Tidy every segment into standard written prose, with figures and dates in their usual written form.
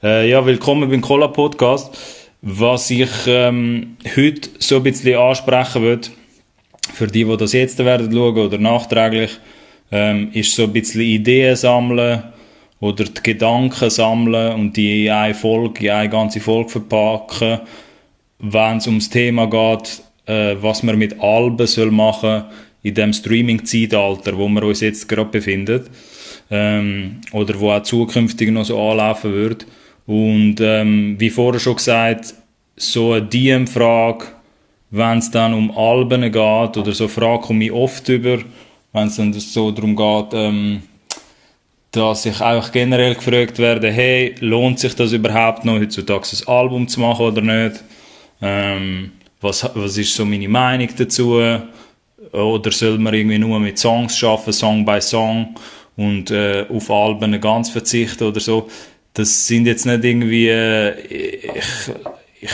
Ja, willkommen beim Cola Podcast. Was ich heute so ein bisschen ansprechen will, für die das jetzt werden schauen oder nachträglich, ist so ein bisschen Ideen sammeln oder die Gedanken sammeln und die in eine ganze Folge verpacken, wenn es ums Thema geht, was man mit Alben soll machen in dem Streaming-Zeitalter, wo wir uns jetzt gerade befinden, oder wo auch zukünftig noch so anlaufen wird. Und wie vorher schon gesagt, so eine DM-Frage, wenn es dann um Alben geht, oder so Fragen komme ich oft über, wenn es dann so darum geht, dass ich auch generell gefragt werde, hey, lohnt sich das überhaupt noch, heutzutage ein Album zu machen oder nicht? Was ist so meine Meinung dazu? Oder soll man irgendwie nur mit Songs arbeiten, Song by Song, und auf Alben ganz verzichten oder so? Das sind jetzt nicht irgendwie, ich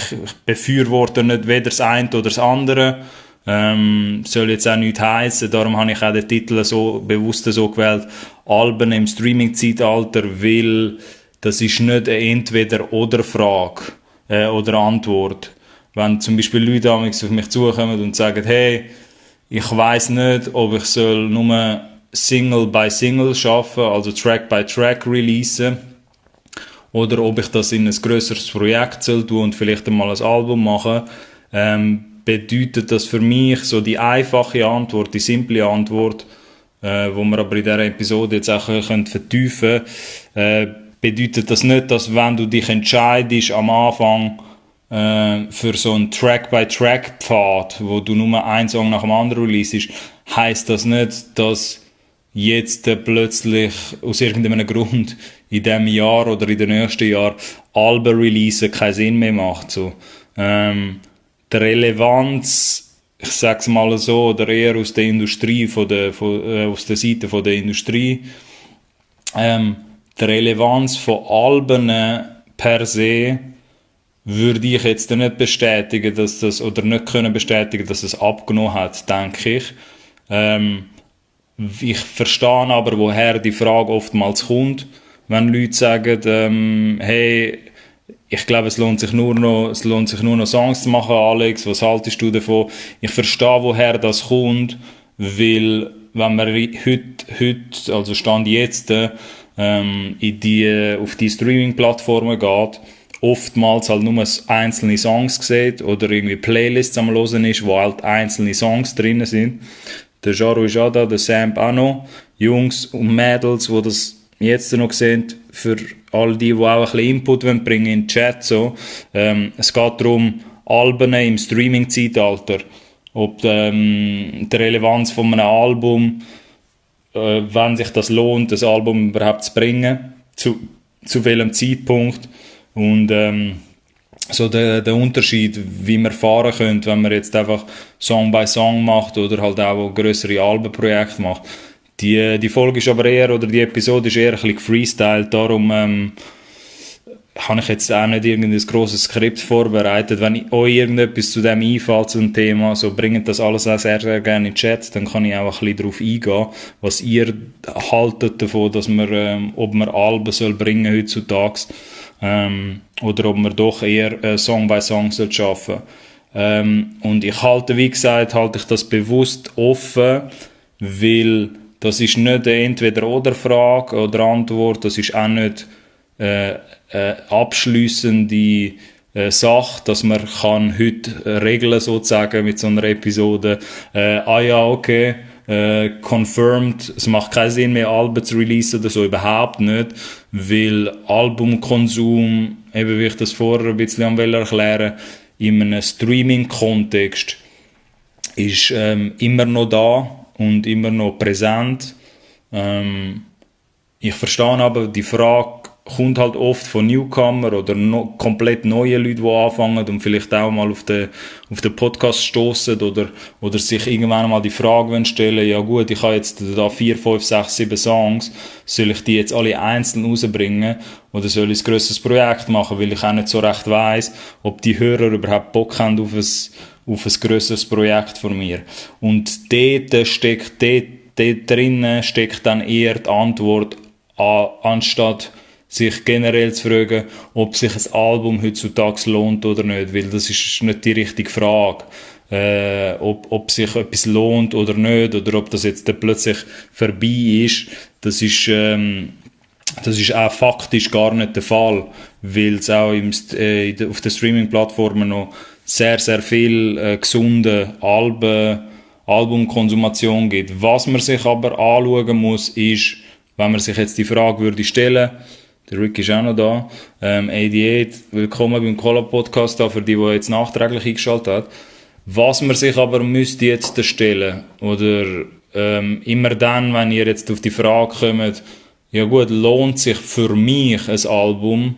befürworte nicht weder das eine oder das andere. Soll jetzt auch nichts heissen, darum habe ich auch den Titel so bewusst so gewählt, Alben im Streaming-Zeitalter, weil das ist nicht eine Entweder-oder-Frage oder Antwort. Wenn zum Beispiel Leute auf mich zukommen und sagen, hey, ich weiss nicht, ob ich soll nur Single by Single schaffen, also Track by Track releasen, oder ob ich das in ein grösseres Projekt soll tun und vielleicht einmal ein Album machen, bedeutet das für mich so die einfache Antwort, die simple Antwort, wo wir aber in dieser Episode jetzt auch vertiefen können, bedeutet das nicht, dass wenn du dich entscheidest am Anfang für so einen Track-by-Track-Pfad, wo du nur einen Song nach dem anderen releasest, heisst das nicht, dass jetzt plötzlich aus irgendeinem Grund in diesem Jahr oder in den nächsten Jahren Alben releasen keinen Sinn mehr macht. So. Die Relevanz, ich sag's mal so, oder eher aus der Industrie, aus der Seite von der Industrie, die Relevanz von Alben per se würde ich jetzt nicht bestätigen, dass das, oder nicht können bestätigen, dass es abgenommen hat, denke ich. Ich verstehe aber, woher die Frage oftmals kommt, wenn Leute sagen, hey, ich glaube, es lohnt sich nur noch Songs zu machen, Alex, was haltest du davon? Ich verstehe, woher das kommt, weil, wenn man heute, also Stand jetzt, auf die Streaming-Plattformen geht, oftmals halt nur einzelne Songs sieht oder irgendwie Playlists am Hören ist, wo halt einzelne Songs drin sind. Der Jaro ist auch da, der Samp auch noch. Jungs und Mädels, die das jetzt noch sehen, für all die auch ein bisschen Input bringen in den Chat. So. Es geht darum, Alben im Streaming-Zeitalter. Ob die Relevanz von einem Album, wenn sich das lohnt, das Album überhaupt zu bringen, zu welchem Zeitpunkt. Und so der Unterschied, wie man fahren könnte, wenn man jetzt einfach Song by Song macht oder halt auch grössere Albenprojekte macht. Die Folge ist aber eher, oder die Episode ist eher ein bisschen gefreestylt, darum habe ich jetzt auch nicht irgendein grosses Skript vorbereitet. Wenn euch irgendetwas zu dem einfällt, zu dem Thema, so bringt das alles auch sehr, sehr gerne in den Chat, dann kann ich auch ein bisschen darauf eingehen, was ihr haltet davon, dass man, ob man Alben soll bringen heutzutage, oder ob man doch eher Song by Song soll schaffen. Und ich halte, wie gesagt, ich das bewusst offen, weil das ist nicht eine Entweder-oder-Frage oder Antwort, das ist auch nicht abschliessende Sache, dass man kann heute regeln sozusagen mit so einer Episode, ja, okay, confirmed, es macht keinen Sinn mehr, Alben zu releasen oder so, überhaupt nicht, weil Albumkonsum, eben wie ich das vorher ein bisschen erklären, in einem Streaming-Kontext ist immer noch da und immer noch präsent. Ich verstehe aber, die Frage kommt halt oft von Newcomer oder komplett neuen Leuten, die anfangen und vielleicht auch mal auf den Podcast stoßen oder sich irgendwann mal die Frage stellen, ja gut, ich habe jetzt da 4, 5, 6, 7 Songs, soll ich die jetzt alle einzeln rausbringen oder soll ich ein grösseres Projekt machen, weil ich auch nicht so recht weiss, ob die Hörer überhaupt Bock haben auf ein grösseres Projekt von mir. Und dort drinnen steckt dann eher die Antwort, anstatt sich generell zu fragen, ob sich ein Album heutzutage lohnt oder nicht, weil das ist nicht die richtige Frage. Ob sich etwas lohnt oder nicht, oder ob das jetzt dann plötzlich vorbei ist, das ist auch faktisch gar nicht der Fall, weil es auch auf den Streaming-Plattformen noch sehr, sehr viel gesunde Albumkonsumation gibt. Was man sich aber anschauen muss, ist, wenn man sich jetzt die Frage würde stellen, der Rick ist auch noch da, 88, willkommen beim Collab-Podcast, für die jetzt nachträglich eingeschaltet hat. Was man sich aber müsste jetzt stellen, oder immer dann, wenn ihr jetzt auf die Frage kommt, ja gut, lohnt sich für mich ein Album,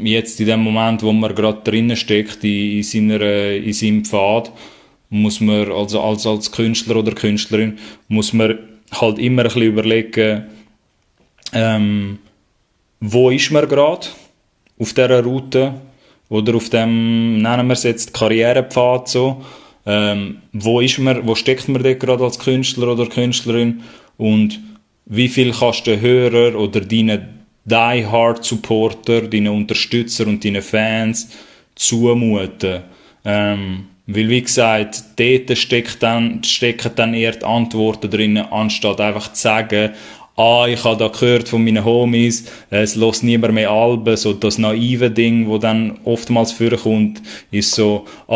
jetzt in dem Moment, wo man gerade drinnen steckt, in seinem Pfad, muss man als Künstler oder Künstlerin, muss man halt immer ein bisschen überlegen, wo ist man gerade auf dieser Route oder auf dem, nennen wir es jetzt, Karrierepfad so, wo steckt man dort gerade als Künstler oder Künstlerin und wie viel kannst du den Hörer oder deinen Die-Hard-Supporter, deinen Unterstützer und deinen Fans zumuten. Weil, wie gesagt, dort stecken dann eher die Antworten drin, anstatt einfach zu sagen, ich habe da gehört von meinen Homies, es lässt niemand mehr Alben, so das naive Ding, wo dann oftmals vorkommt, ist so, ich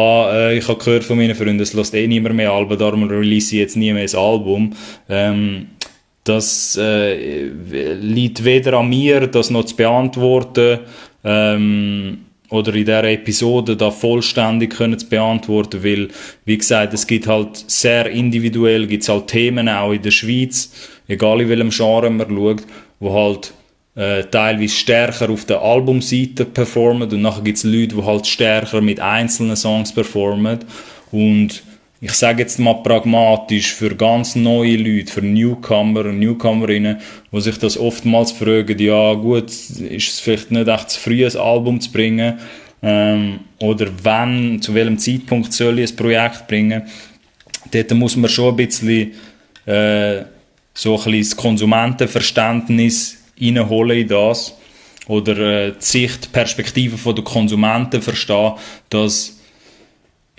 habe gehört von meinen Freunden, es lässt niemand mehr Alben, darum release ich jetzt nie mehr ein Album. Das liegt weder an mir, das noch zu beantworten, oder in dieser Episode da vollständig können zu beantworten, weil, wie gesagt, es gibt halt sehr individuell, gibt's halt Themen auch in der Schweiz, egal in welchem Genre man schaut, wo halt teilweise stärker auf der Albumseite performen und nachher gibt's Leute, die halt stärker mit einzelnen Songs performen und ich sage jetzt mal pragmatisch, für ganz neue Leute, für Newcomer und Newcomerinnen, die sich das oftmals fragen, ja gut, ist es vielleicht nicht echt zu früh, ein Album zu bringen, oder wann, zu welchem Zeitpunkt soll ich ein Projekt bringen. Dort muss man schon ein bisschen, so ein bisschen das Konsumentenverständnis reinholen in das, oder die Sicht, die Perspektive der Konsumenten verstehen, dass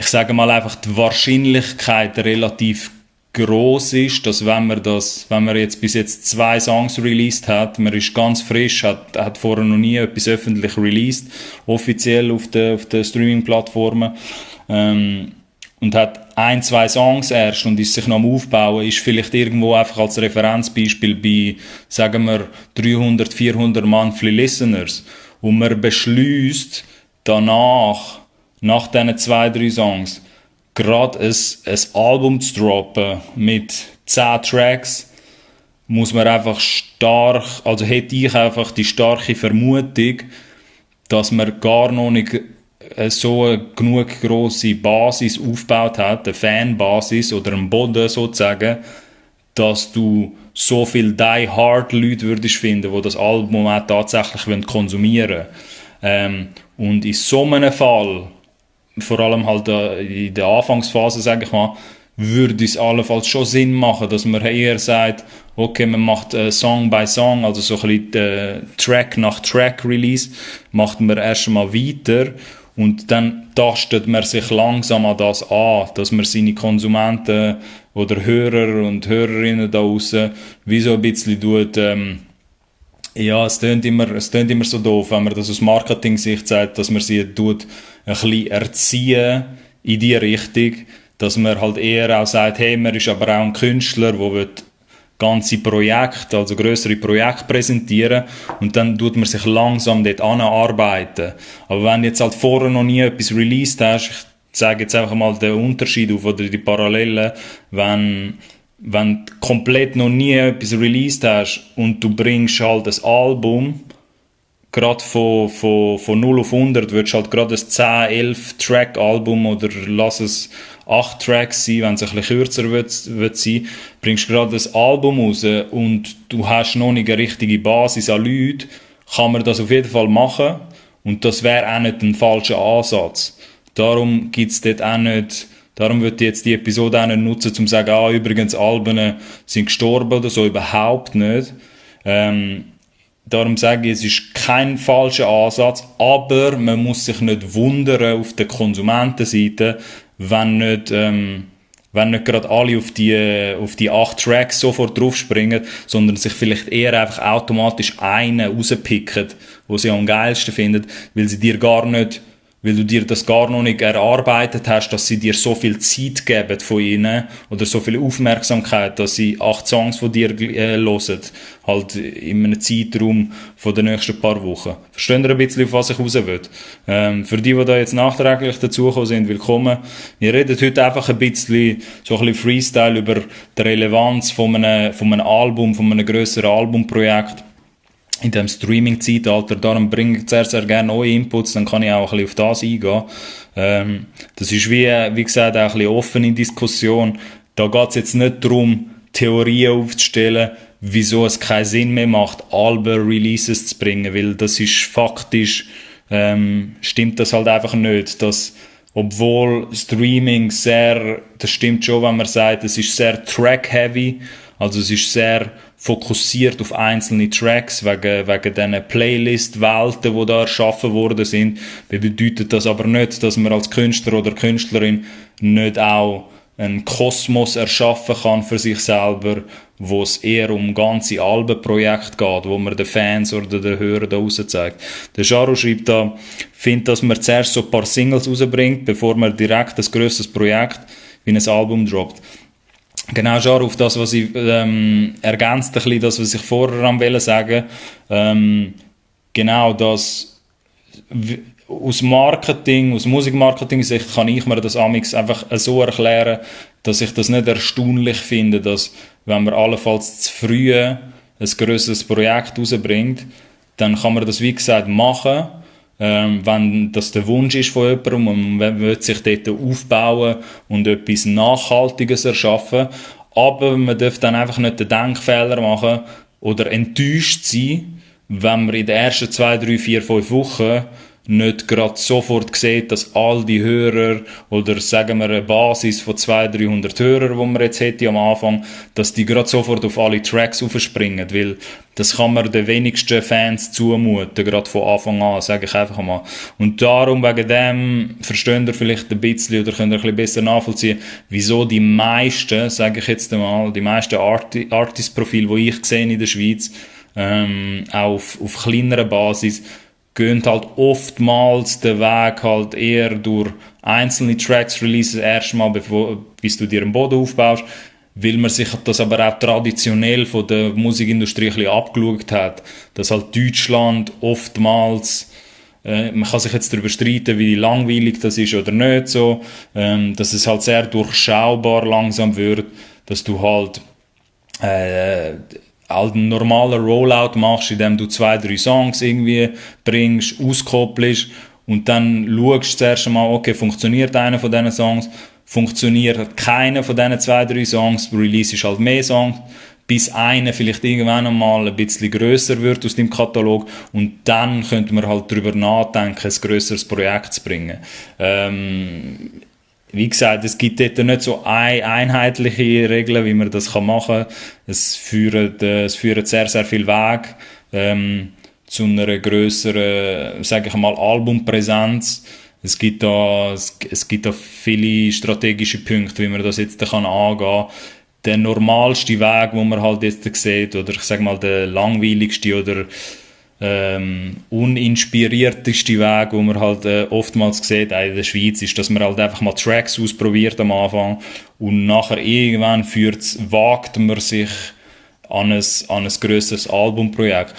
ich sage mal einfach, die Wahrscheinlichkeit relativ groß ist, dass wenn man jetzt bis jetzt 2 Songs released hat, man ist ganz frisch, hat vorher noch nie etwas öffentlich released, offiziell auf den Streaming-Plattformen, und hat 1-2 Songs erst und ist sich noch am Aufbauen, ist vielleicht irgendwo einfach als Referenzbeispiel bei, sagen wir, 300, 400 Monthly Listeners, und man beschließt danach, nach diesen 2-3 Songs, gerade ein Album zu droppen mit 10 Tracks, muss man einfach hätte ich einfach die starke Vermutung, dass man gar noch nicht so eine genug grosse Basis aufgebaut hat, eine Fanbasis oder einen Boden sozusagen, dass du so viele Die-Hard-Leute würdest finden, die das Album auch tatsächlich konsumieren wollen. Und in so einem Fall, vor allem halt in der Anfangsphase, sage ich mal, würde es allenfalls schon Sinn machen, dass man eher sagt, okay, man macht Song by Song, also so ein bisschen Track nach Track Release, macht man erst mal weiter und dann tastet man sich langsam an das an, dass man seine Konsumenten oder Hörer und Hörerinnen da draussen wie so ein bisschen tut, ja, es tönt immer so doof, wenn man das aus Marketing-Sicht sagt, dass man sie tut ein bisschen erziehen in die Richtung, dass man halt eher auch sagt, hey, man ist aber auch ein Künstler, der ganze Projekte, also grössere Projekte präsentieren und dann tut man sich langsam dort anarbeiten. Aber wenn du jetzt halt vorher noch nie etwas released hast, ich zeige jetzt einfach mal den Unterschied auf oder die Parallelen, wenn du komplett noch nie etwas released hast und du bringst halt ein Album, gerade von 0 auf 100, würdest halt gerade ein 10-11-Track-Album oder lass es 8 Tracks sein, wenn es ein bisschen kürzer wird sein, bringst gerade ein Album raus und du hast noch nicht eine richtige Basis an Leuten, kann man das auf jeden Fall machen und das wäre auch nicht ein falscher Ansatz. Darum gibt's dort auch nicht, darum würde ich jetzt die Episode auch nicht nutzen, um zu sagen, übrigens, Alben sind gestorben oder so, überhaupt nicht. darum sage ich, es ist kein falscher Ansatz, aber man muss sich nicht wundern auf der Konsumentenseite, wenn nicht gerade alle auf die 8 Tracks sofort draufspringen, sondern sich vielleicht eher einfach automatisch einen rauspicken, wo sie am geilsten finden, weil du dir das gar noch nicht erarbeitet hast, dass sie dir so viel Zeit geben von ihnen oder so viel Aufmerksamkeit, dass sie 8 Songs von dir hören, halt in einem Zeitraum von den nächsten paar Wochen. Verstehen ihr ein bisschen, auf was ich raus will? Für die da jetzt nachträglich dazugekommen sind, willkommen. Wir reden heute einfach so ein bisschen Freestyle über die Relevanz von einem Album, von einem grösseren Albumprojekt in dem Streaming-Zeitalter. Darum bringe ich sehr, sehr gerne neue Inputs, dann kann ich auch ein bisschen auf das eingehen. Das ist wie gesagt auch ein bisschen offene Diskussion. Da geht es jetzt nicht darum, Theorien aufzustellen, wieso es keinen Sinn mehr macht, Alben-Releases zu bringen, weil das ist faktisch, stimmt das halt einfach nicht, dass obwohl Streaming das stimmt schon, wenn man sagt, es ist sehr track-heavy, also es ist sehr fokussiert auf einzelne Tracks, wegen diesen Playlist-Welten, die da erschaffen worden sind, bedeutet das aber nicht, dass man als Künstler oder Künstlerin nicht auch einen Kosmos erschaffen kann für sich selber, wo es eher um ganze Albenprojekte geht, wo man den Fans oder den Hörern da raus zeigt. Der Jaro schreibt da, findet, dass man zuerst so ein paar Singles rausbringt, bevor man direkt ein grosses Projekt wie ein Album droppt. Genau, Jaro, auf das, was ich ergänzt ein bisschen das, was ich vorher am sagen wollte. Genau, das aus Musikmarketing-Sicht kann ich mir das amix einfach so erklären, dass ich das nicht erstaunlich finde, dass, wenn man allenfalls zu früh ein grösseres Projekt rausbringt, dann kann man das, wie gesagt, machen, wenn das der Wunsch ist von jemandem und man will sich dort aufbauen und etwas Nachhaltiges erschaffen. Aber man darf dann einfach nicht den Denkfehler machen oder enttäuscht sein, wenn man in den ersten 2, 3, 4, 5 Wochen nicht gerade sofort sieht, dass all die Hörer oder sagen wir eine Basis von 200, 300 Hörern, die man jetzt hätte am Anfang, dass die gerade sofort auf alle Tracks aufspringen, weil das kann man den wenigsten Fans zumuten, gerade von Anfang an, sage ich einfach mal. Und darum, wegen dem, versteht ihr vielleicht ein bisschen oder könnt ihr ein bisschen besser nachvollziehen, wieso die meisten, sage ich jetzt einmal, die meisten Artist-Profile, die ich sehe in der Schweiz, auch auf kleinerer Basis, gehen halt oftmals den Weg halt eher durch einzelne Tracks releasen, erstmal, bis du dir einen Boden aufbaust, weil man sich das aber auch traditionell von der Musikindustrie ein bisschen abgeschaut hat, dass halt Deutschland oftmals, man kann sich jetzt darüber streiten, wie langweilig das ist oder nicht so, dass es halt sehr durchschaubar langsam wird, dass du halt einen normalen Rollout machst, indem du 2, 3 Songs irgendwie bringst, auskoppelst und dann schaust du zuerst einmal, okay, funktioniert einer von diesen Songs, funktioniert keiner von diesen 2, 3 Songs, release halt mehr Songs, bis einer vielleicht irgendwann einmal ein bisschen grösser wird aus dem Katalog und dann könnte man halt darüber nachdenken, ein grösseres Projekt zu bringen. Wie gesagt, es gibt dort nicht so einheitliche Regeln, wie man das machen kann. Es führen sehr, sehr viel Weg zu einer grösseren, sage ich mal, Albumpräsenz. Es gibt da viele strategische Punkte, wie man das jetzt angehen kann. Der normalste Weg, den man halt jetzt sieht, oder ich sage mal der langweiligste oder uninspirierteste Weg, wo man halt oftmals sieht in der Schweiz, ist, dass man halt einfach mal Tracks ausprobiert am Anfang und nachher irgendwann wagt man sich an ein grösseres Albumprojekt.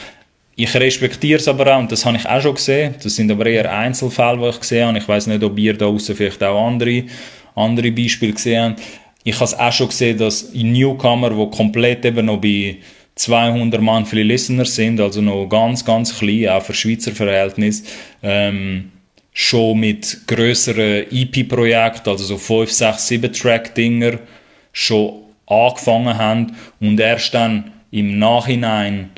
Ich respektiere es aber auch, und das habe ich auch schon gesehen, das sind aber eher Einzelfälle, die ich gesehen habe. Ich weiss nicht, ob ihr da draussen vielleicht auch andere Beispiele gesehen habt. Ich habe es auch schon gesehen, dass Newcomer, die komplett eben noch bei 200 monthly Listeners sind, also noch ganz, ganz klein, auch für Schweizer Verhältnis, schon mit grösseren EP-Projekten, also so 5, 6, 7 Track-Dinger, schon angefangen haben und erst dann im Nachhinein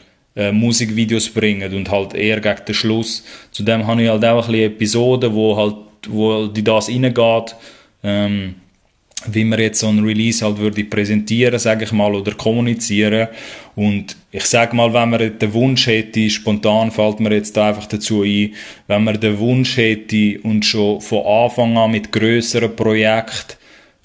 Musikvideos bringen und halt eher gegen den Schluss. Zudem habe ich halt auch ein bisschen Episoden, wo die das reingeht, wie man jetzt so ein Release halt würde präsentieren, sage ich mal, oder kommunizieren. Und ich sage mal, wenn man den Wunsch hätte, spontan fällt mir jetzt da einfach dazu ein, wenn man den Wunsch hätte und schon von Anfang an mit grösseren Projekten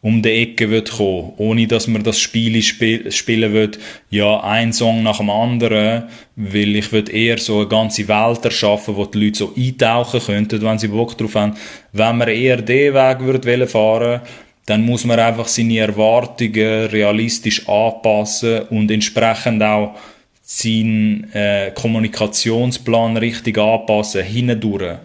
um die Ecke wird kommen, ohne dass man das spielen wird, ja, ein Song nach dem anderen, weil ich würde eher so eine ganze Welt erschaffen, wo die Leute so eintauchen könnten, wenn sie Bock drauf haben. Wenn man eher den Weg würde fahren, dann muss man einfach seine Erwartungen realistisch anpassen und entsprechend auch seinen Kommunikationsplan richtig anpassen, hindurch.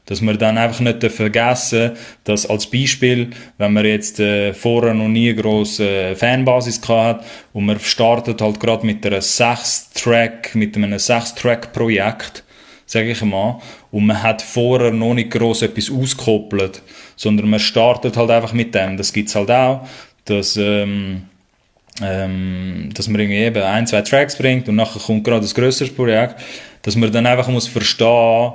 Dass wir dann einfach nicht vergessen, dass als Beispiel, wenn man jetzt vorher noch nie eine grosse Fanbasis gehabt hat und man startet halt gerade mit einem 6-Track-Projekt, sage ich mal, und man hat vorher noch nicht gross etwas ausgekoppelt, sondern man startet halt einfach mit dem. Das gibt's halt auch, dass man irgendwie eben 1-2 Tracks bringt und nachher kommt gerade ein grösseres Projekt, dass man dann einfach muss verstehen,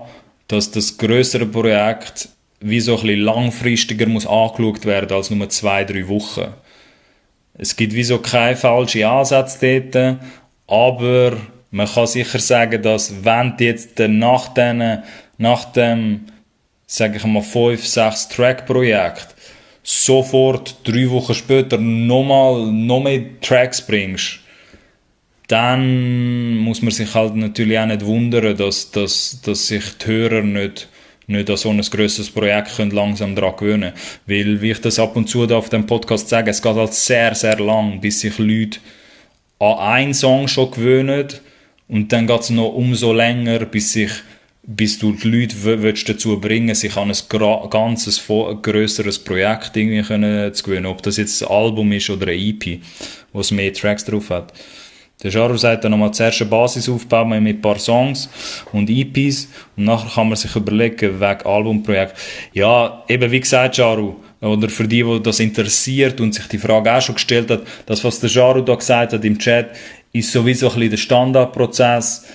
dass das grössere Projekt wie so ein bisschen langfristiger muss angeschaut werden als nur 2-3 Wochen. Es gibt wie so keine falschen Ansätze dort, aber man kann sicher sagen, dass wenn du jetzt nach dem, sage ich mal, 5-6 Track-Projekt sofort 3 Wochen später noch mehr Tracks bringst, dann muss man sich halt natürlich auch nicht wundern, dass sich die Hörer nicht an so ein grosses Projekt können langsam daran gewöhnen können. Weil, wie ich das ab und zu da auf dem Podcast sage, es geht halt sehr, sehr lang, bis sich Leute an einen Song schon gewöhnen und dann geht es noch umso länger, bis du die Leute dazu bringen, sich an ein ganzes, grösseres Projekt irgendwie zu gewöhnen. Ob das jetzt ein Album ist oder ein EP, wo es mehr Tracks drauf hat. Der Jaro sagt dann nochmal zuerst eine Basis aufbauen mit ein paar Songs und EPs und nachher kann man sich überlegen, wegen Albumprojekt. Ja, eben wie gesagt, Jaro, oder für die das interessiert und sich die Frage auch schon gestellt hat, das, was der Jaro da gesagt hat im Chat, ist sowieso ein bisschen der Standardprozess,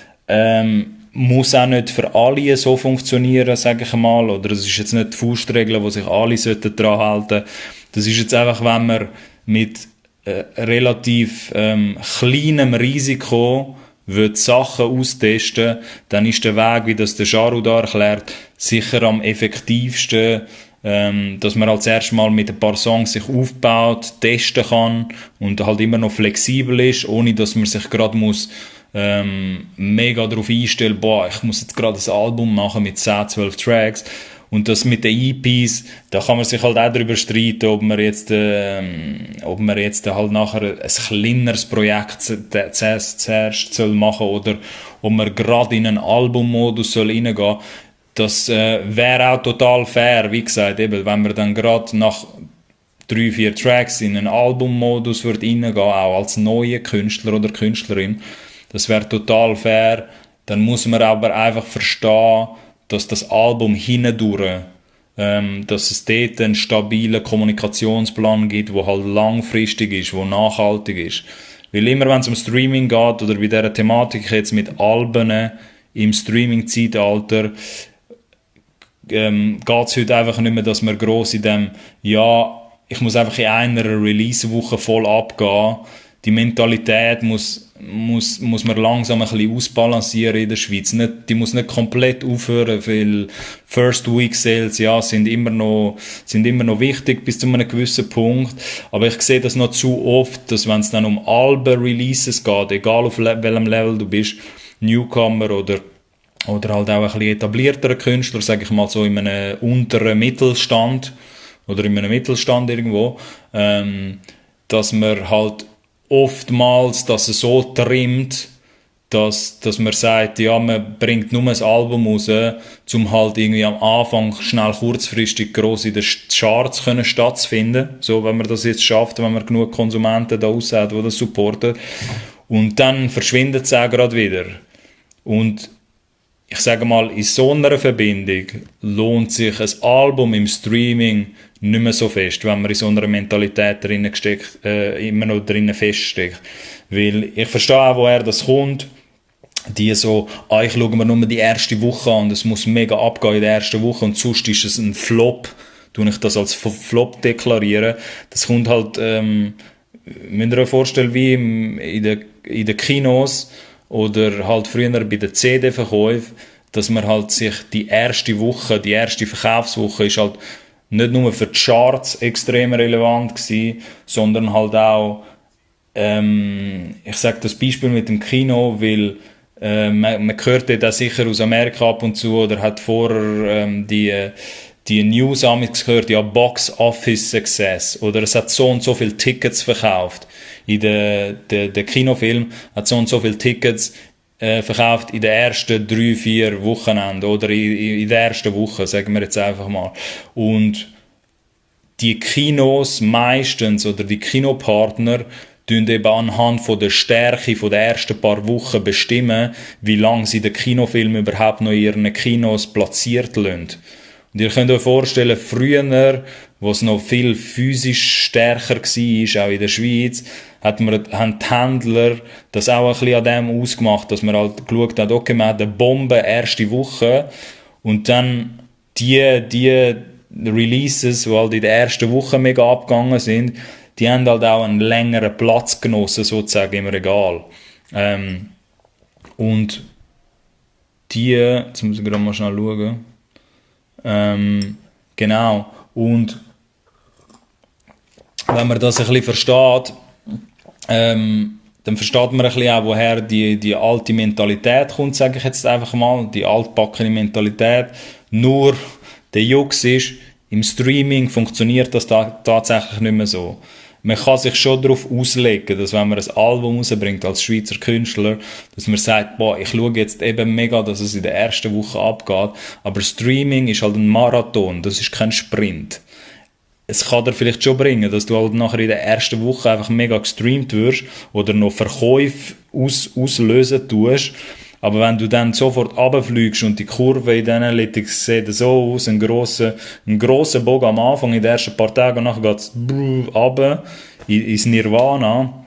muss auch nicht für alle so funktionieren, sage ich mal, oder es ist jetzt nicht die Faustregel, wo sich alle dran halten sollten. Das ist jetzt einfach, wenn man mit relativ kleinem Risiko wird Sachen austesten, dann ist der Weg, wie das der Jaru da erklärt, sicher am effektivsten, dass man als erstes mal mit ein paar Songs sich aufbaut, testen kann und halt immer noch flexibel ist, ohne dass man sich gerade muss mega darauf einstellen, ich muss jetzt gerade ein Album machen mit 10-12 Tracks. Und das mit den EPs, da kann man sich halt auch darüber streiten, ob man jetzt halt nachher ein kleineres Projekt zuerst soll machen oder ob man gerade in einen Albummodus soll reingehen. Das wäre auch total fair, wie gesagt, eben, wenn man dann gerade nach 3-4 Tracks in einen Albummodus reingehen, auch als neuer Künstler oder Künstlerin. Das wäre total fair. Dann muss man aber einfach verstehen, dass das Album hindurch, dass es dort einen stabilen Kommunikationsplan gibt, der halt langfristig ist, der nachhaltig ist. Weil immer, wenn es um Streaming geht, oder bei dieser Thematik jetzt mit Alben im Streaming-Zeitalter, geht es heute einfach nicht mehr, dass man gross in dem, ich muss einfach in einer Release-Woche voll abgehen. Die Mentalität muss man langsam ein bisschen ausbalancieren in der Schweiz. Die muss nicht komplett aufhören, weil First Week Sales, sind immer noch wichtig bis zu einem gewissen Punkt. Aber ich sehe das noch zu oft, dass wenn es dann um Alben-Releases geht, egal auf welchem Level du bist, Newcomer oder halt auch ein bisschen etablierterer Künstler, sage ich mal so in einem unteren Mittelstand oder in einem Mittelstand irgendwo, dass man halt oftmals, dass es so trimmt, dass man sagt, man bringt nur ein Album raus, um halt irgendwie am Anfang schnell kurzfristig gross in den Charts stattzufinden. So, wenn man das jetzt schafft, wenn man genug Konsumenten da raus hat, die das supporten. Und dann verschwindet es auch gerade wieder. Und ich sage mal, in so einer Verbindung lohnt sich ein Album im Streaming nicht mehr so fest, wenn man in so einer Mentalität immer noch drinnen feststeckt. Weil ich verstehe auch, woher das kommt. Die so, ich schaue mir nur die erste Woche an, es muss mega abgehen in der ersten Woche und sonst ist es ein Flop. tue ich das als Flop deklarieren. Das kommt halt, müsst ihr euch vorstellen, wie in den Kinos oder halt früher bei den CD-Verkäufen, dass man halt sich die erste Verkaufswoche ist halt nicht nur für die Charts extrem relevant gewesen, sondern halt auch, ich sage das Beispiel mit dem Kino, weil man hört dort auch sicher aus Amerika ab und zu oder hat vorher die News gehört, ja, Box Office Success oder es hat so und so viele Tickets verkauft. Der Kinofilm hat so und so viele Tickets verkauft in den ersten 3-4 Wochenenden oder in der ersten Woche, sagen wir jetzt einfach mal. Und die Kinos meistens oder die Kinopartner tun eben anhand von der Stärke von den ersten paar Wochen bestimmen, wie lange sie den Kinofilm überhaupt noch in ihren Kinos platziert lassen. Und ihr könnt euch vorstellen, früher, wo es noch viel physisch stärker war, auch in der Schweiz, haben die Händler das auch ein bisschen an dem ausgemacht, dass man halt geschaut hat, okay, man hat eine Bombe erste Woche und dann die Releases, die halt in der ersten Woche mega abgegangen sind, die haben halt auch einen längeren Platz genossen, sozusagen im Regal. Und jetzt muss ich gerade mal schnell schauen. Genau. Und wenn man das ein bisschen versteht, dann versteht man ein bisschen auch, woher die alte Mentalität kommt, sage ich jetzt einfach mal, die altbackene Mentalität. Nur der Jux ist, im Streaming funktioniert das tatsächlich nicht mehr so. Man kann sich schon darauf auslegen, dass wenn man ein Album rausbringt als Schweizer Künstler, dass man sagt, boah, ich schaue jetzt eben mega, dass es in der ersten Woche abgeht, aber Streaming ist halt ein Marathon, das ist kein Sprint. Es kann dir vielleicht schon bringen, dass du halt nachher in der ersten Woche einfach mega gestreamt wirst oder noch Verkäufe auslösen tust. Aber wenn du dann sofort runterfliegst und die Kurve in den Analytics sieht so aus, ein grosser Bogen am Anfang in den ersten paar Tagen und nachher geht es runter ins Nirvana,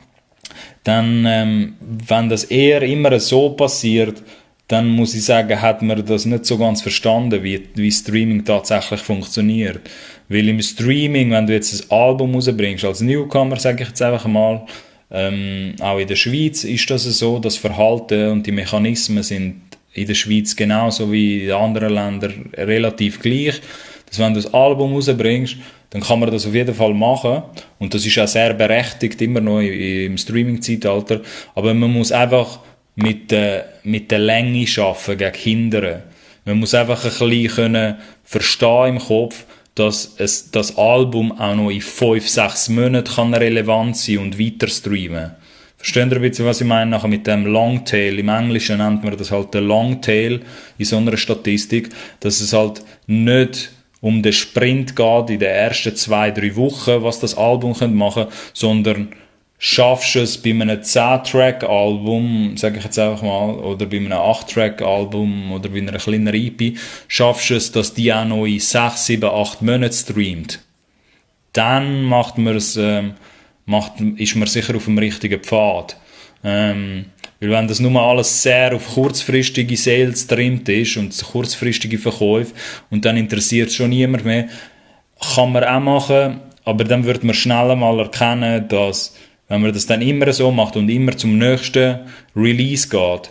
dann, wenn das eher immer so passiert, dann muss ich sagen, hat man das nicht so ganz verstanden, wie Streaming tatsächlich funktioniert. Weil im Streaming, wenn du jetzt ein Album rausbringst, als Newcomer, sage ich jetzt einfach mal, auch in der Schweiz ist das so, das Verhalten und die Mechanismen sind in der Schweiz genauso wie in anderen Ländern relativ gleich, dass wenn du ein Album rausbringst, dann kann man das auf jeden Fall machen und das ist auch sehr berechtigt, immer noch im Streaming-Zeitalter, aber man muss einfach mit der Länge arbeiten gegen Hindern. Man muss einfach ein bisschen verstehen im Kopf, dass das Album auch noch in 5-6 Monaten relevant sein und weiter streamen. Versteht ihr ein bisschen, was ich meine? Nachher mit dem Longtail, im Englischen nennt man das halt der Longtail in so einer Statistik, dass es halt nicht um den Sprint geht in den ersten 2-3 Wochen, was das Album machen könnte, sondern schaffst du es bei einem 10-Track-Album, sage ich jetzt einfach mal, oder bei einem 8-Track-Album oder bei einer kleineren EP, schaffst du es, dass die auch noch in 6, 7, 8 Monaten streamt. Dann ist man sicher auf dem richtigen Pfad. Weil wenn das nur alles sehr auf kurzfristige Sales trimmt ist und kurzfristige Verkäufe und dann interessiert es schon niemand mehr, kann man auch machen, aber dann wird man schnell mal erkennen, dass wenn man das dann immer so macht und immer zum nächsten Release geht,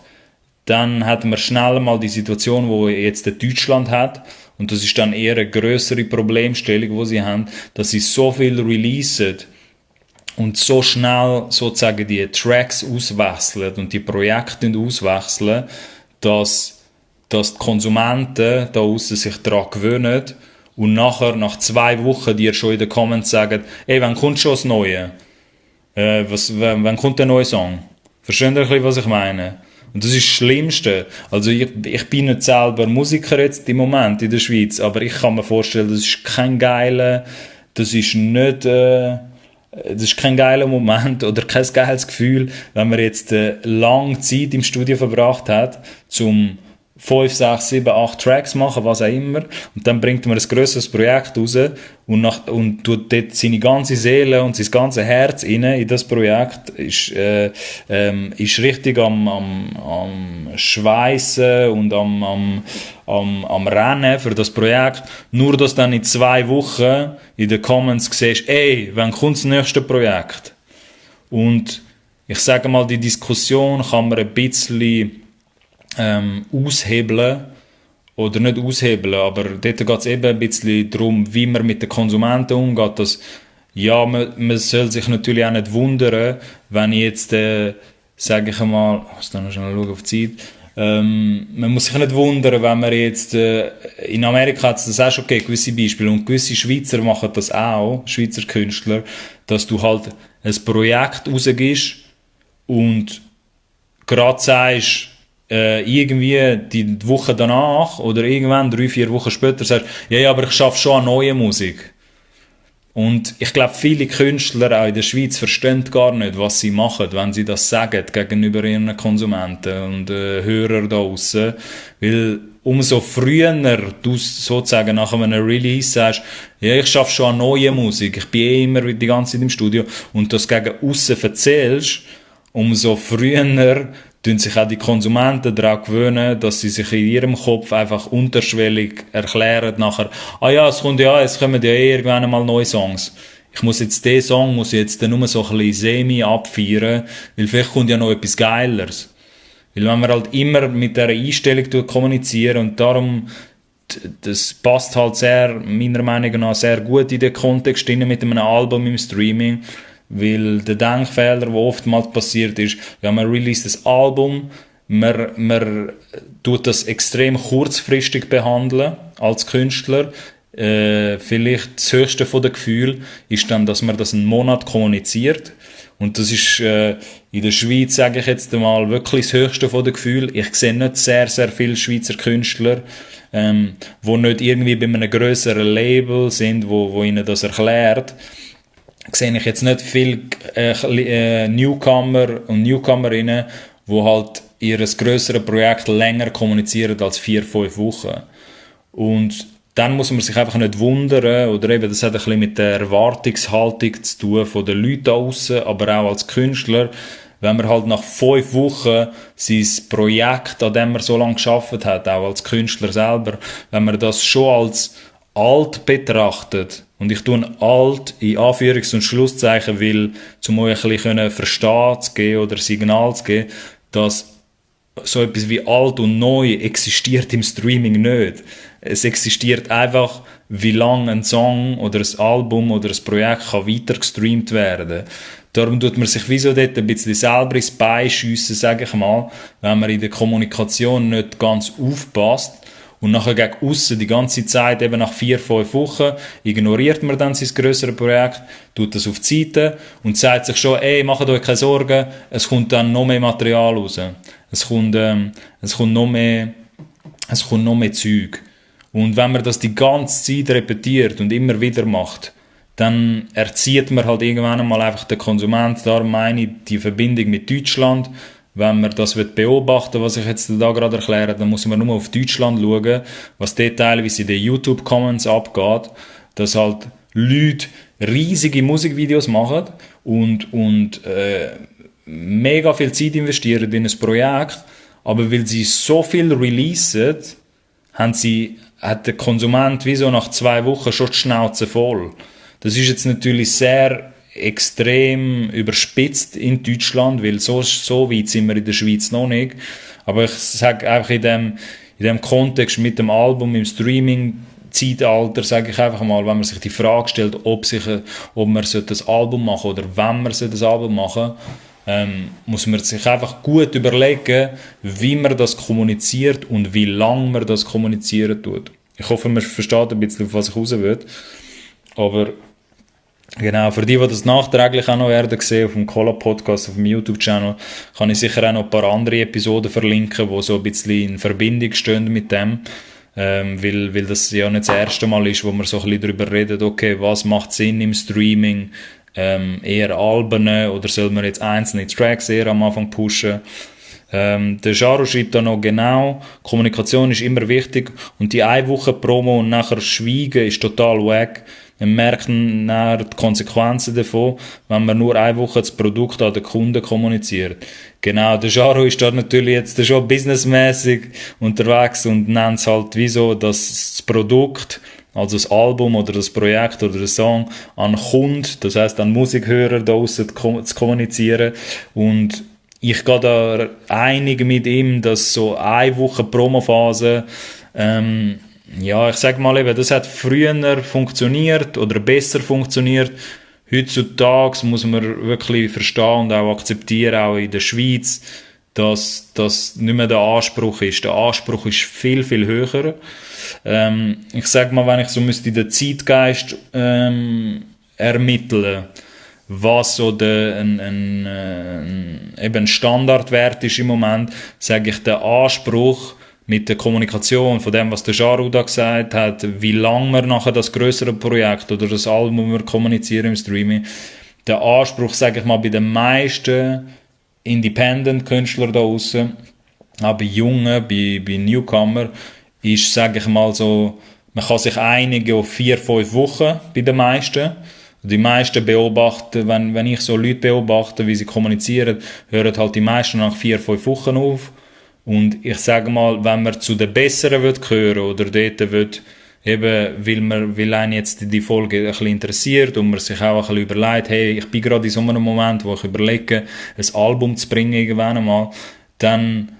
dann hat man schnell mal die Situation, wo jetzt Deutschland hat, und das ist dann eher eine grössere Problemstellung, die sie haben, dass sie so viel releasen und so schnell sozusagen die Tracks auswechseln und die Projekte auswechseln, dass die Konsumenten da aussen sich daran gewöhnen und nachher, nach 2 Wochen, dir schon in den Comments sagen, ey, wann kommt schon das Neue? Wann kommt der neue Song? Versteht ihr ein bisschen, was ich meine? Und das ist das Schlimmste. Also ich bin nicht selber Musiker jetzt im Moment in der Schweiz, aber ich kann mir vorstellen, das ist kein geiler Moment oder kein geiles Gefühl, wenn man jetzt lange Zeit im Studio verbracht hat, zum 5, 6, 7, 8 Tracks machen, was auch immer. Und dann bringt man ein grösseres Projekt raus und tut dort seine ganze Seele und sein ganzes Herz rein in das Projekt. Ist richtig am Schweissen und am Rennen für das Projekt. Nur, dass dann in 2 Wochen in den Comments siehst, ey, wann kommt das nächste Projekt? Und ich sage mal, die Diskussion kann man ein bisschen aushebeln, oder nicht aushebeln, aber dort geht es eben ein bisschen darum, wie man mit den Konsumenten umgeht, dass, ja, man soll sich natürlich auch nicht wundern, wenn ich jetzt, sage ich mal, ich muss da noch schnell schauen auf die Zeit, man muss sich nicht wundern, wenn man jetzt, in Amerika hat es das auch schon gegeben, gewisse Beispiele, und gewisse Schweizer machen das auch, Schweizer Künstler, dass du halt ein Projekt rausgibst und gerade sagst, irgendwie die Woche danach oder irgendwann 3, 4 Wochen später sagst, ja, aber ich schaffe schon an neue Musik. Und ich glaube, viele Künstler auch in der Schweiz verstehen gar nicht, was sie machen, wenn sie das sagen gegenüber ihren Konsumenten und Hörern da draussen. Weil umso früher du sozusagen nach einem Release sagst, ja, ich schaffe schon an neue Musik, ich bin immer die ganze Zeit im Studio, und das gegen aussen erzählst, umso früher tun sich auch die Konsumenten daran gewöhnen, dass sie sich in ihrem Kopf einfach unterschwellig erklären nachher, es kommen ja irgendwann mal neue Songs. Ich muss jetzt den Song nur so ein bisschen semi abfeiern, weil vielleicht kommt ja noch etwas Geileres. Weil wenn man halt immer mit dieser Einstellung kommuniziert, und darum, das passt halt sehr, meiner Meinung nach, sehr gut in den Kontext mit einem Album im Streaming. Weil der Denkfehler, der oftmals passiert ist, wenn man release das Album, man tut das extrem kurzfristig behandeln als Künstler. Vielleicht das höchste von den Gefühlen ist dann, dass man das einen Monat kommuniziert. Und das ist in der Schweiz, sage ich jetzt einmal, wirklich das höchste von den Gefühlen. Ich sehe nicht sehr, sehr viele Schweizer Künstler, die nicht irgendwie bei einem grösseren Label sind, wo ihnen das erklärt. Sehe ich jetzt nicht viele Newcomer und Newcomerinnen, die halt ihr grösseres Projekt länger kommunizieren als 4, 5 Wochen. Und dann muss man sich einfach nicht wundern, oder eben, das hat ein bisschen mit der Erwartungshaltung zu tun von den Leuten da draussen, aber auch als Künstler, wenn man halt nach 5 Wochen sein Projekt, an dem man so lange gearbeitet hat, auch als Künstler selber, wenn man das schon als alt betrachtet, und ich tue alt in Anführungs- und Schlusszeichen, weil um euch ein bisschen verstehen zu geben oder Signal zu geben, dass so etwas wie alt und neu existiert im Streaming nicht. Es existiert einfach, wie lange ein Song oder ein Album oder ein Projekt kann weiter gestreamt werden. Darum tut man sich wieso dort ein bisschen selber ins Bein schiessen, sage ich mal, wenn man in der Kommunikation nicht ganz aufpasst. Und nachher gegen aussen die ganze Zeit, eben nach 4, 5 Wochen, ignoriert man dann sein grösseres Projekt, tut das auf die Seite und sagt sich schon, macht euch keine Sorgen, es kommt dann noch mehr Material raus. Es kommt noch mehr Zeug. Und wenn man das die ganze Zeit repetiert und immer wieder macht, dann erzieht man halt irgendwann einmal einfach den Konsument. Darum meine ich die Verbindung mit Deutschland. Wenn man das beobachten will, was ich jetzt da gerade erkläre, dann muss man nur auf Deutschland schauen, was dort teilweise in den YouTube-Comments abgeht, dass halt Leute riesige Musikvideos machen und mega viel Zeit investieren in ein Projekt, aber weil sie so viel releasen, hat der Konsument wie so nach 2 Wochen schon die Schnauze voll. Das ist jetzt natürlich sehr extrem überspitzt in Deutschland, weil so weit sind wir in der Schweiz noch nicht. Aber ich sage einfach in dem Kontext mit dem Album im Streaming-Zeitalter, sage ich einfach mal, wenn man sich die Frage stellt, ob man das Album machen oder wenn man das Album machen, muss man sich einfach gut überlegen, wie man das kommuniziert und wie lange man das kommunizieren tut. Ich hoffe, man versteht ein bisschen, auf was ich raus will. Aber genau, für die das nachträglich auch noch werden sehen, auf dem Cola-Podcast, auf dem YouTube-Channel, kann ich sicher auch noch ein paar andere Episoden verlinken, die so ein bisschen in Verbindung stehen mit dem. Weil das ja nicht das erste Mal ist, wo wir so ein bisschen darüber reden, okay, was macht Sinn im Streaming, eher Alben oder soll man jetzt einzelne Tracks eher am Anfang pushen? Der Jaro schreibt da noch genau, Kommunikation ist immer wichtig und die 1 Woche Promo und nachher Schweigen ist total wack. Wir merken nachher die Konsequenzen davon, wenn man nur 1 Woche das Produkt an den Kunden kommuniziert. Genau, der Jaro ist da natürlich jetzt schon businessmäßig unterwegs und nennt es halt wieso, dass das Produkt, also das Album oder das Projekt oder der Song, an Kunden, das heisst an Musikhörer da draussen zu kommunizieren. Und ich gehe da einig mit ihm, dass so 1 Woche Promophase, ja, ich sag mal eben, das hat früher funktioniert oder besser funktioniert. Heutzutage muss man wirklich verstehen und auch akzeptieren, auch in der Schweiz, dass das nicht mehr der Anspruch ist. Der Anspruch ist viel, viel höher. Ich sag mal, wenn ich so müsste den Zeitgeist ermitteln, was so eben Standardwert ist im Moment, sage ich, der Anspruch mit der Kommunikation von dem, was der Jaru da gesagt hat, wie lange wir nachher das größere Projekt oder das Album wir kommunizieren im Streaming, der Anspruch, sage ich mal, bei den meisten Independent-Künstler da draussen, auch bei Jungen, bei Newcomer, ist, sage ich mal so, man kann sich einigen auf 4-5 Wochen bei den meisten. Die meisten beobachten, wenn ich so Leute beobachte, wie sie kommunizieren, hören halt die meisten nach 4-5 Wochen auf. Und ich sage mal, wenn man zu den Besseren gehören oder dort will, eben, weil einen jetzt die Folge ein bisschen interessiert und man sich auch ein bisschen überlegt, hey, ich bin gerade in so einem Moment, wo ich überlege, ein Album zu bringen irgendwann einmal, dann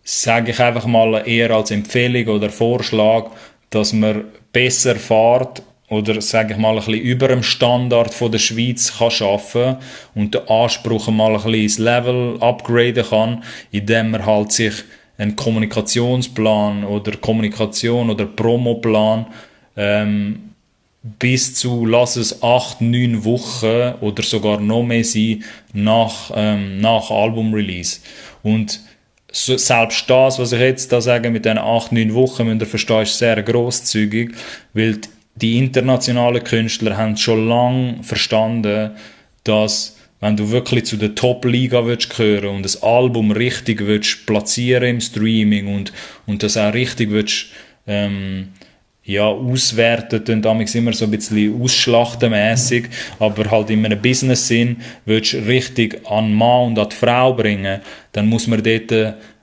sage ich einfach mal eher als Empfehlung oder Vorschlag, dass man besser fährt oder, sage ich mal, ein bisschen über dem Standard von der Schweiz kann arbeiten und den Anspruch mal ein bisschen ins Level upgraden kann, indem man halt sich einen Kommunikationsplan oder Kommunikation oder Promoplan bis zu, lass es 8-9 Wochen oder sogar noch mehr sein, nach Album-Release. Und selbst das, was ich jetzt da sage, mit diesen 8-9 Wochen, müsst ihr verstehen, ist sehr grosszügig, weil die internationalen Künstler haben schon lange verstanden, dass wenn du wirklich zu der Top-Liga gehören und das Album richtig willst platzieren im Streaming und das auch richtig willst, auswerten, dann damals immer so ein bisschen ausschlachtenmässig, aber halt in einem Business-Sinn willst du richtig an Mann und an die Frau bringen, dann muss man dort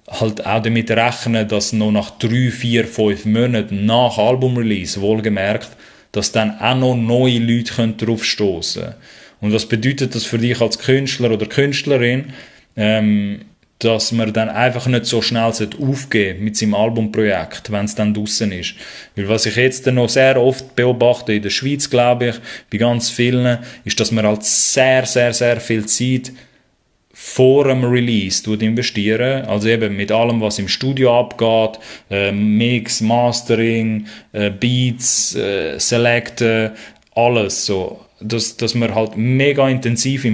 halt auch damit rechnen, dass noch nach 3, 4, 5 Monaten nach Album-Release, wohlgemerkt, dass dann auch noch neue Leute drauf stoßen können. Und was bedeutet das für dich als Künstler oder Künstlerin, dass man dann einfach nicht so schnell aufgeben mit seinem Albumprojekt, wenn es dann draussen ist. Weil was ich jetzt noch sehr oft beobachte, in der Schweiz glaube ich, bei ganz vielen, ist, dass man halt sehr, sehr, sehr viel Zeit vor dem Release investieren, also eben mit allem, was im Studio abgeht, Mix, Mastering, Beats, Selecten, alles so, dass man halt mega intensiv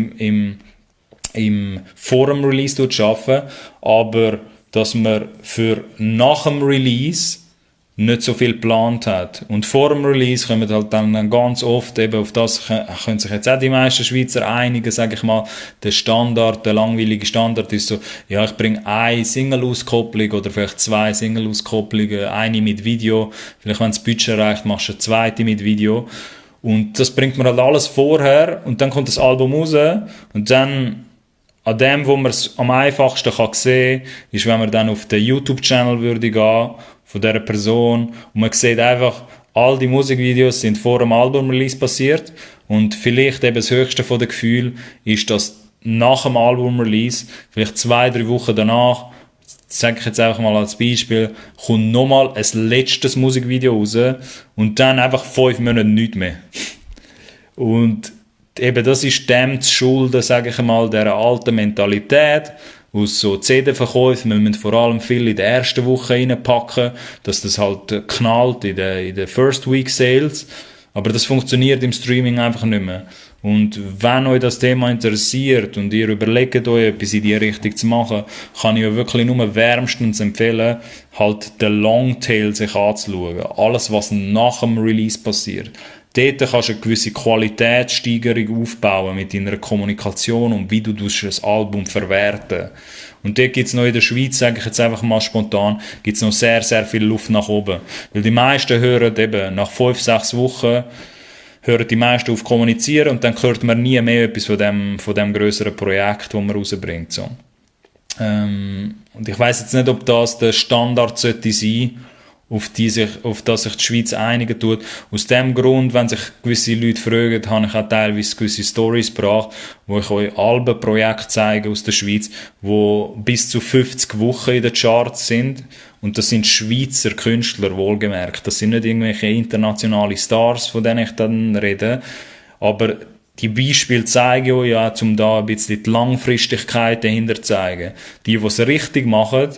vor dem Release arbeiten, aber dass man für nach dem Release nicht so viel geplant hat. Und vor dem Release kommen halt dann ganz oft, eben auf das können sich jetzt auch die meisten Schweizer einigen, sage ich mal, der Standard, der langweilige Standard ist so, ja, ich bringe eine Single-Auskopplung oder vielleicht 2 Single-Auskopplungen, eine mit Video, vielleicht wenn das Budget reicht, machst du eine zweite mit Video. Und das bringt man halt alles vorher und dann kommt das Album raus und dann an dem, wo man es am einfachsten kann sehen kann, ist, wenn man dann auf den YouTube-Channel würde gehen von dieser Person und man sieht einfach, all die Musikvideos sind vor dem Album-Release passiert und vielleicht eben das höchste von den Gefühlen ist, dass nach dem Album-Release, vielleicht 2-3 Wochen danach, sage ich jetzt einfach mal als Beispiel, kommt nochmal ein letztes Musikvideo raus und dann einfach 5 Monate nichts mehr. Und eben das ist dem zu schulden, sage ich mal, dieser alten Mentalität, aus so CD-Verkäufen, wir müssen vor allem viel in der ersten Woche reinpacken, dass das halt knallt in den First Week Sales, aber das funktioniert im Streaming einfach nicht mehr. Und wenn euch das Thema interessiert und ihr überlegt euch, etwas in die Richtung zu machen, kann ich euch wirklich nur wärmstens empfehlen, halt den Longtail sich anzuschauen. Alles, was nach dem Release passiert. dort kannst du eine gewisse Qualitätssteigerung aufbauen mit deiner Kommunikation und wie du das Album verwerten. Und dort gibt's noch in der Schweiz, sage ich jetzt einfach mal spontan, gibt's noch sehr, sehr viel Luft nach oben. Weil die meisten hören eben nach 5-6 Wochen, hören die meisten auf kommunizieren und dann hört man nie mehr etwas von dem grösseren Projekt, das man rausbringt. So. Und ich weiss jetzt nicht, ob das der Standard sollte sein, auf das sich die Schweiz einigen tut. Aus dem Grund, wenn sich gewisse Leute fragen, habe ich auch teilweise gewisse Stories gebracht, wo ich euch Albenprojekte zeige aus der Schweiz, wo bis zu 50 Wochen in den Charts sind. Und das sind Schweizer Künstler, wohlgemerkt. Das sind nicht irgendwelche internationale Stars, von denen ich dann rede. Aber die Beispiele zeigen euch ja, um da ein bisschen die Langfristigkeit dahinter zu zeigen. Die es richtig machen,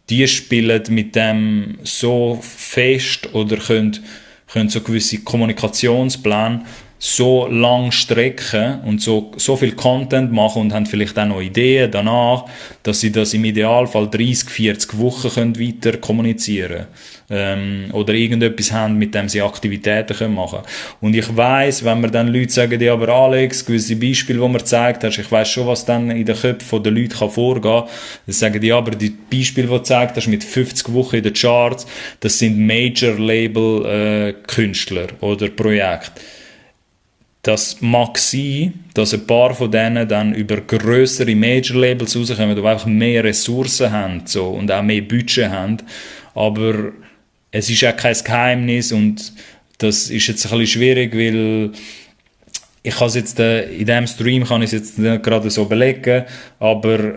die spielen mit dem so fest oder können so gewisse Kommunikationspläne so lang strecken und so viel Content machen und haben vielleicht auch noch Ideen danach, dass sie das im Idealfall 30, 40 Wochen können weiter kommunizieren oder irgendetwas haben, mit dem sie Aktivitäten können machen. Und ich weiss, wenn mir dann Leute sagen, ja, aber Alex, gewisse Beispiele, die mir gezeigt hast, ich weiss schon, was dann in den Köpfen der Leute vorgehen kann. Dann sagen die, ja, aber die Beispiele, die du gezeigt hast, mit 50 Wochen in den Charts, das sind Major-Label-Künstler oder Projekte. Das mag sein, dass ein paar von denen dann über grössere Major-Labels rauskommen, die einfach mehr Ressourcen haben so, und auch mehr Budget haben. Aber es ist auch kein Geheimnis und das ist jetzt ein bisschen schwierig, weil ich kann es jetzt, in diesem Stream kann ich es jetzt nicht gerade so belegen, aber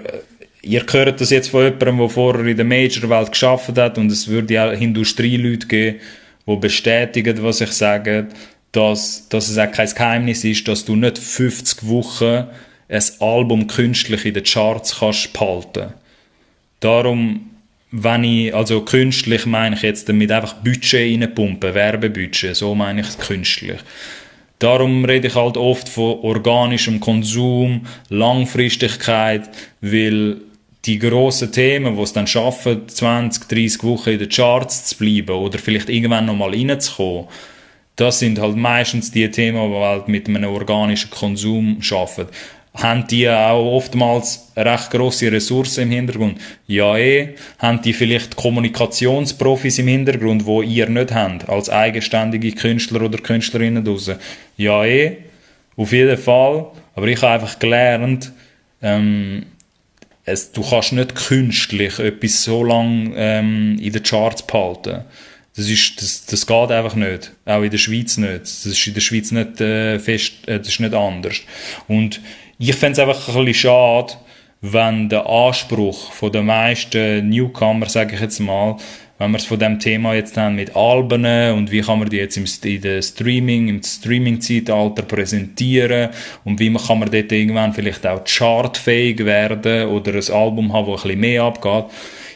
ihr hört das jetzt von jemandem, der vorher in der Major-Welt gearbeitet hat, und es würde auch Industrieleute geben, die bestätigen, was ich sage, dass es auch kein Geheimnis ist, dass du nicht 50 Wochen ein Album künstlich in den Charts kannst behalten. Darum, wenn ich, also künstlich meine ich jetzt damit einfach Budget reinpumpen, Werbebudget, so meine ich künstlich. Darum rede ich halt oft von organischem Konsum, Langfristigkeit, weil die grossen Themen, die es dann schaffen, 20, 30 Wochen in den Charts zu bleiben oder vielleicht irgendwann nochmal reinzukommen, das sind halt meistens die Themen, die halt mit einem organischen Konsum arbeiten. Haben die auch oftmals recht grosse Ressourcen im Hintergrund? Ja, Haben die vielleicht Kommunikationsprofis im Hintergrund, die ihr nicht habt, als eigenständige Künstler oder Künstlerinnen draussen? Ja, auf jeden Fall. Aber ich habe einfach gelernt, du kannst nicht künstlich etwas so lange in den Charts behalten. Das geht einfach nicht. Auch in der Schweiz nicht. Das ist in der Schweiz nicht das ist nicht anders. Und ich fände es einfach ein bisschen schade, wenn der Anspruch von den meisten Newcomer, sage ich jetzt mal, wenn wir es von dem Thema jetzt haben mit Alben und wie kann man die jetzt im Streaming-Zeitalter präsentieren und wie kann man dort irgendwann vielleicht auch chartfähig werden oder ein Album haben, das ein bisschen mehr abgeht.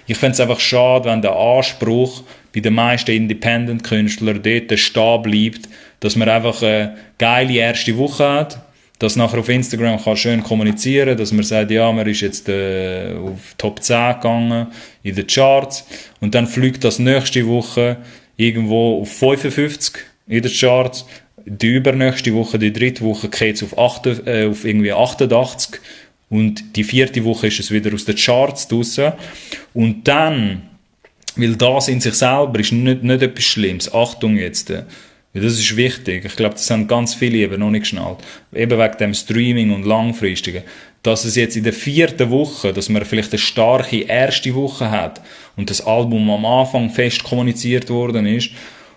Ich fände es einfach schade, wenn der Anspruch bei den meisten Independent-Künstlern dort stehen bleibt, dass man einfach eine geile erste Woche hat, dass nachher auf Instagram kann schön kommunizieren, dass man sagt, ja, man ist jetzt auf Top 10 gegangen in den Charts und dann fliegt das nächste Woche irgendwo auf 55 in den Charts, die übernächste Woche, die dritte Woche geht es auf irgendwie 88 und die vierte Woche ist es wieder aus den Charts draussen und dann, weil das in sich selber ist nicht etwas Schlimmes. Achtung jetzt. Das ist wichtig. Ich glaube, das haben ganz viele eben noch nicht geschnallt. Eben wegen dem Streaming und Langfristigen. Dass es jetzt in der 4. Woche, dass man vielleicht eine starke erste Woche hat und das Album am Anfang fest kommuniziert worden ist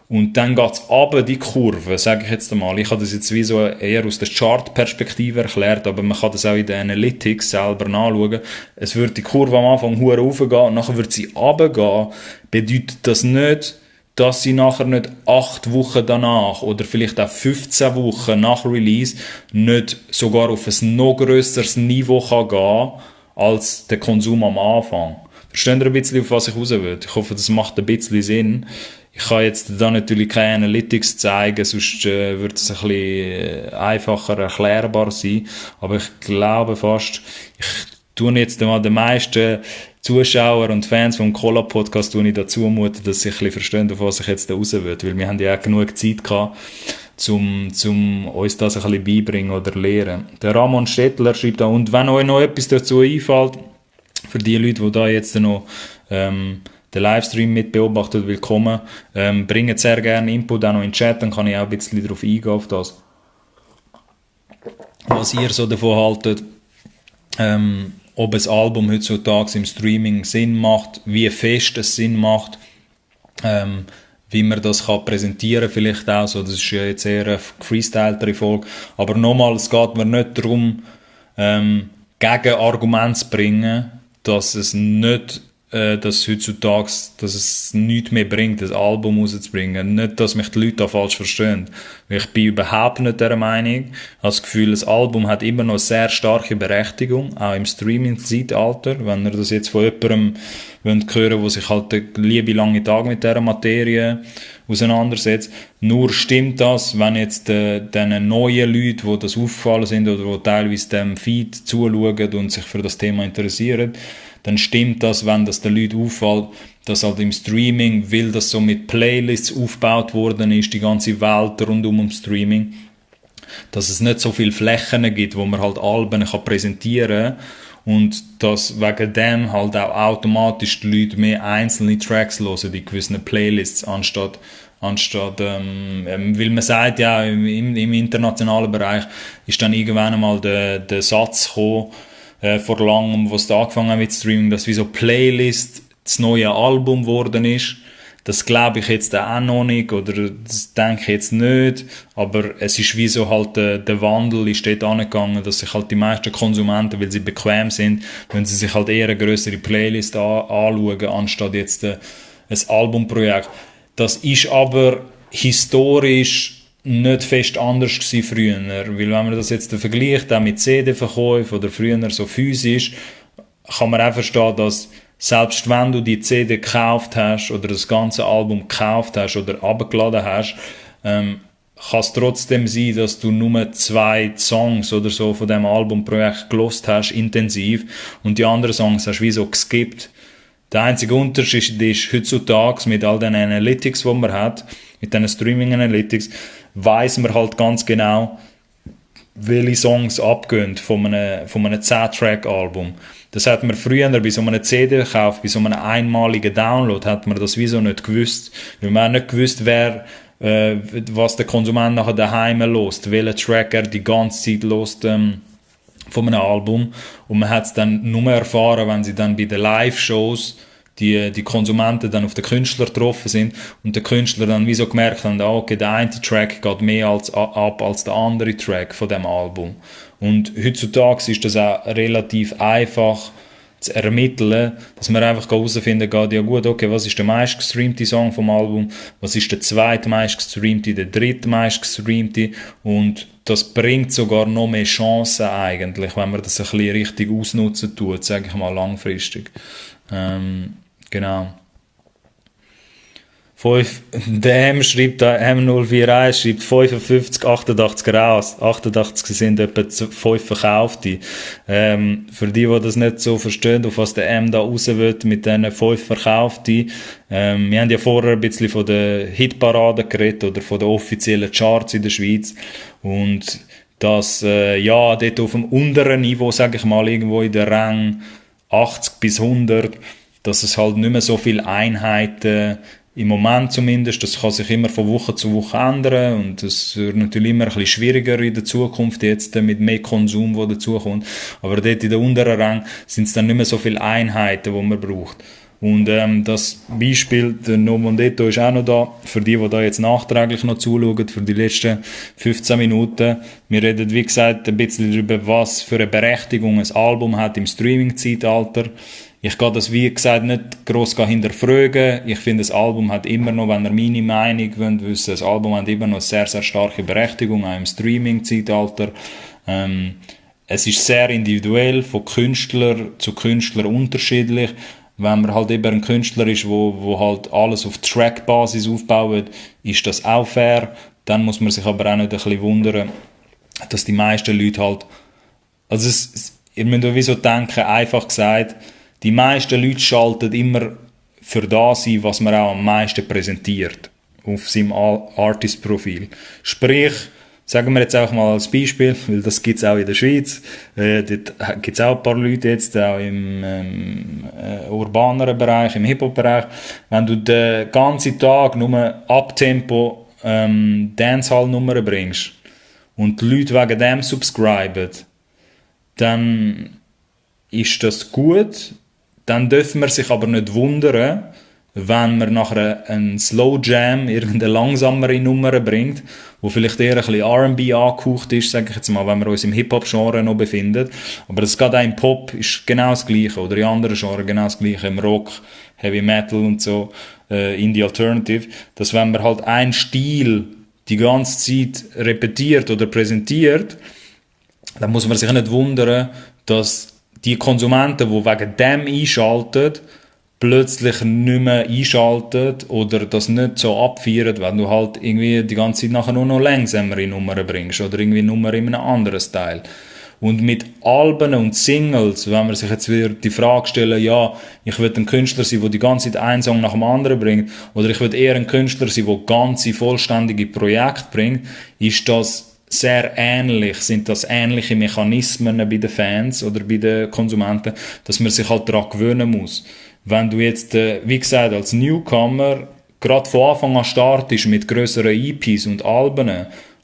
und dann geht's runter, die Kurve, sage ich jetzt einmal. Ich habe das jetzt wie so eher aus der Chart-Perspektive erklärt, aber man kann das auch in den Analytics selber nachschauen. Es wird die Kurve am Anfang hure raufgehen und nachher wird sie runtergehen. Bedeutet das nicht, dass sie nachher nicht 8 Wochen danach oder vielleicht auch 15 Wochen nach Release nicht sogar auf ein noch grösseres Niveau kann gehen als der Konsum am Anfang. Versteht ihr ein bisschen, auf was ich raus will? Ich hoffe, das macht ein bisschen Sinn. Ich kann jetzt da natürlich keine Analytics zeigen, sonst würde es ein bisschen einfacher erklärbar sein. Aber ich glaube fast, ich tue jetzt mal den meisten Zuschauer und Fans vom Cola-Podcast dazu muten, dass sie ein bisschen verstehen, auf was ich jetzt da raus will. Weil wir haben ja auch genug Zeit gehabt. zum uns das ein bisschen beibringen oder lehren. Der Ramon Stettler schreibt da, und wenn euch noch etwas dazu einfällt, für die Leute, die da jetzt noch den Livestream mit beobachtet, willkommen, bringt sehr gerne Input auch noch in den Chat, dann kann ich auch ein bisschen darauf eingehen, auf das, was ihr so davon haltet, ob ein Album heutzutage im Streaming Sinn macht, wie fest es Sinn macht, wie man das kann präsentieren vielleicht auch so. Das ist ja jetzt eher eine gefreestyletere Folge. Aber nochmal, es geht mir nicht darum, Gegenargumente zu bringen, dass es nicht, dass heutzutage, dass es nichts mehr bringt, ein Album rauszubringen. Nicht, dass mich die Leute da falsch verstehen. Ich bin überhaupt nicht der Meinung. Ich habe das Gefühl, ein Album hat immer noch eine sehr starke Berechtigung, auch im Streaming-Zeitalter. Wenn ihr das jetzt von jemandem hören wollt, der sich halt den lieben langen Tag mit dieser Materie auseinandersetzt. Nur stimmt das, wenn jetzt diesen neuen Leuten, die das aufgefallen sind oder die teilweise dem Feed zuschauen und sich für das Thema interessieren, dann stimmt das, wenn das den Leuten auffällt, dass halt im Streaming, weil das so mit Playlists aufgebaut worden ist, die ganze Welt rundum um Streaming, dass es nicht so viele Flächen gibt, wo man halt Alben kann präsentieren kann und dass wegen dem halt auch automatisch die Leute mehr einzelne Tracks hören in gewissen Playlists, anstatt weil man sagt ja, im internationalen Bereich ist dann irgendwann einmal der Satz gekommen, vor langem, wo es da angefangen hat mit Streaming, dass wie so Playlist das neue Album geworden ist. Das glaube ich jetzt auch noch nicht, oder das denke ich jetzt nicht, aber es ist wie so halt, der Wandel ist dort angegangen, dass sich halt die meisten Konsumenten, weil sie bequem sind, wenn sie sich halt eher eine grössere Playlist anschauen, anstatt jetzt ein Albumprojekt. Das ist aber historisch nicht fest anders gewesen früher, weil wenn man das jetzt vergleicht, auch mit CD-Verkäufen oder früher so physisch, kann man auch verstehen, dass selbst wenn du die CD gekauft hast oder das ganze Album gekauft hast oder abgeladen hast, kann es trotzdem sein, dass du nur 2 Songs oder so von dem Albumprojekt gelost hast, intensiv, und die anderen Songs hast du wie so geskippt. Der einzige Unterschied ist heutzutage mit all den Analytics, die man hat, mit den Streaming Analytics, weiss man halt ganz genau, welche Songs abgehen von einem 10-Track-Album. Das hat man früher bei so einem CD-Kauf, bei so einem einmaligen Download, hat man das wieso nicht gewusst. Weil man nicht gewusst, was der Konsument nachher daheim hört, welchen Track er die ganze Zeit hört, von einem Album. Und man hat es dann nur erfahren, wenn sie dann bei den Live-Shows die Konsumenten dann auf den Künstler getroffen sind und der Künstler dann wie so gemerkt haben, okay, der eine Track geht mehr ab als der andere Track von dem Album. Und heutzutage ist das auch relativ einfach zu ermitteln, dass man einfach herausfinden kann, ja gut, okay, was ist der meistgestreamte Song vom Album, was ist der zweitmeistgestreamte, der drittmeistgestreamte, und das bringt sogar noch mehr Chancen eigentlich, wenn man das ein bisschen richtig ausnutzen tut, sage ich mal langfristig. Genau. Der M schreibt da, M041 schreibt 55, 88 raus. 88 sind etwa 5 verkaufte. Für die das nicht so verstehen, auf was der M da raus will mit diesen 5 verkauften. Wir haben ja vorher ein bisschen von der Hitparade geredet oder von den offiziellen Charts in der Schweiz. Und dass, ja, dort auf dem unteren Niveau, sage ich mal, irgendwo in der Rang 80 bis 100, dass es halt nicht mehr so viele Einheiten im Moment zumindest, das kann sich immer von Woche zu Woche ändern und es wird natürlich immer ein bisschen schwieriger in der Zukunft jetzt mit mehr Konsum, der dazukommt. Aber dort in der unteren Rang sind es dann nicht mehr so viele Einheiten, die man braucht. Und das Beispiel, der No Mondetto ist auch noch da, für die da jetzt nachträglich noch zuschauen, für die letzten 15 Minuten. Wir reden, wie gesagt, ein bisschen darüber, was für eine Berechtigung ein Album hat im Streaming-Zeitalter. Ich gehe das, wie gesagt, nicht gross hinterfragen. Ich finde, das Album hat immer noch, wenn ihr meine Meinung wollt wissen, das Album hat immer noch eine sehr, sehr starke Berechtigung, auch im Streaming-Zeitalter. Es ist sehr individuell, von Künstler zu Künstler unterschiedlich. Wenn man halt eben ein Künstler ist, wo halt alles auf Track-Basis aufbaut, ist das auch fair. Dann muss man sich aber auch nicht ein bisschen wundern, dass die meisten Leute halt, also ihr müsst euch wie so denken, einfach gesagt, die meisten Leute schalten immer für das ein, was man auch am meisten präsentiert. auf seinem Artist-Profil. Sprich, sagen wir jetzt auch mal als Beispiel, weil das gibt es auch in der Schweiz, dort gibt es auch ein paar Leute jetzt, auch im urbaneren Bereich, im Hip-Hop-Bereich, wenn du den ganzen Tag nur Abtempo Dancehall-Nummern bringst und die Leute wegen dem subscriben, dann ist das gut, dann dürfen wir sich aber nicht wundern, wenn man nachher einen Slow Jam, irgendeine langsamere Nummer bringt, wo vielleicht eher ein bisschen R&B angehaucht ist, sage ich jetzt mal, wenn wir uns im Hip-Hop-Genre noch befinden. Aber das geht auch im Pop ist genau das Gleiche, oder in anderen Genres genau das Gleiche, im Rock, Heavy Metal und so, Indie Alternative, dass wenn man halt einen Stil die ganze Zeit repetiert oder präsentiert, dann muss man sich nicht wundern, dass die Konsumenten, die wegen dem einschalten, plötzlich nicht mehr einschalten oder das nicht so abfeiern, wenn du halt irgendwie die ganze Zeit nachher nur noch langsamere Nummern bringst oder irgendwie Nummern in einem anderen Style. Und mit Alben und Singles, wenn man sich jetzt wieder die Frage stellen, ja, ich will ein Künstler sein, der die ganze Zeit einen Song nach dem anderen bringt, oder ich will eher ein Künstler sein, der ganze, vollständige Projekte bringt, ist das sehr ähnlich, sind das ähnliche Mechanismen bei den Fans oder bei den Konsumenten, dass man sich halt daran gewöhnen muss. Wenn du jetzt, wie gesagt, als Newcomer gerade von Anfang an startest mit grösseren EPs und Alben,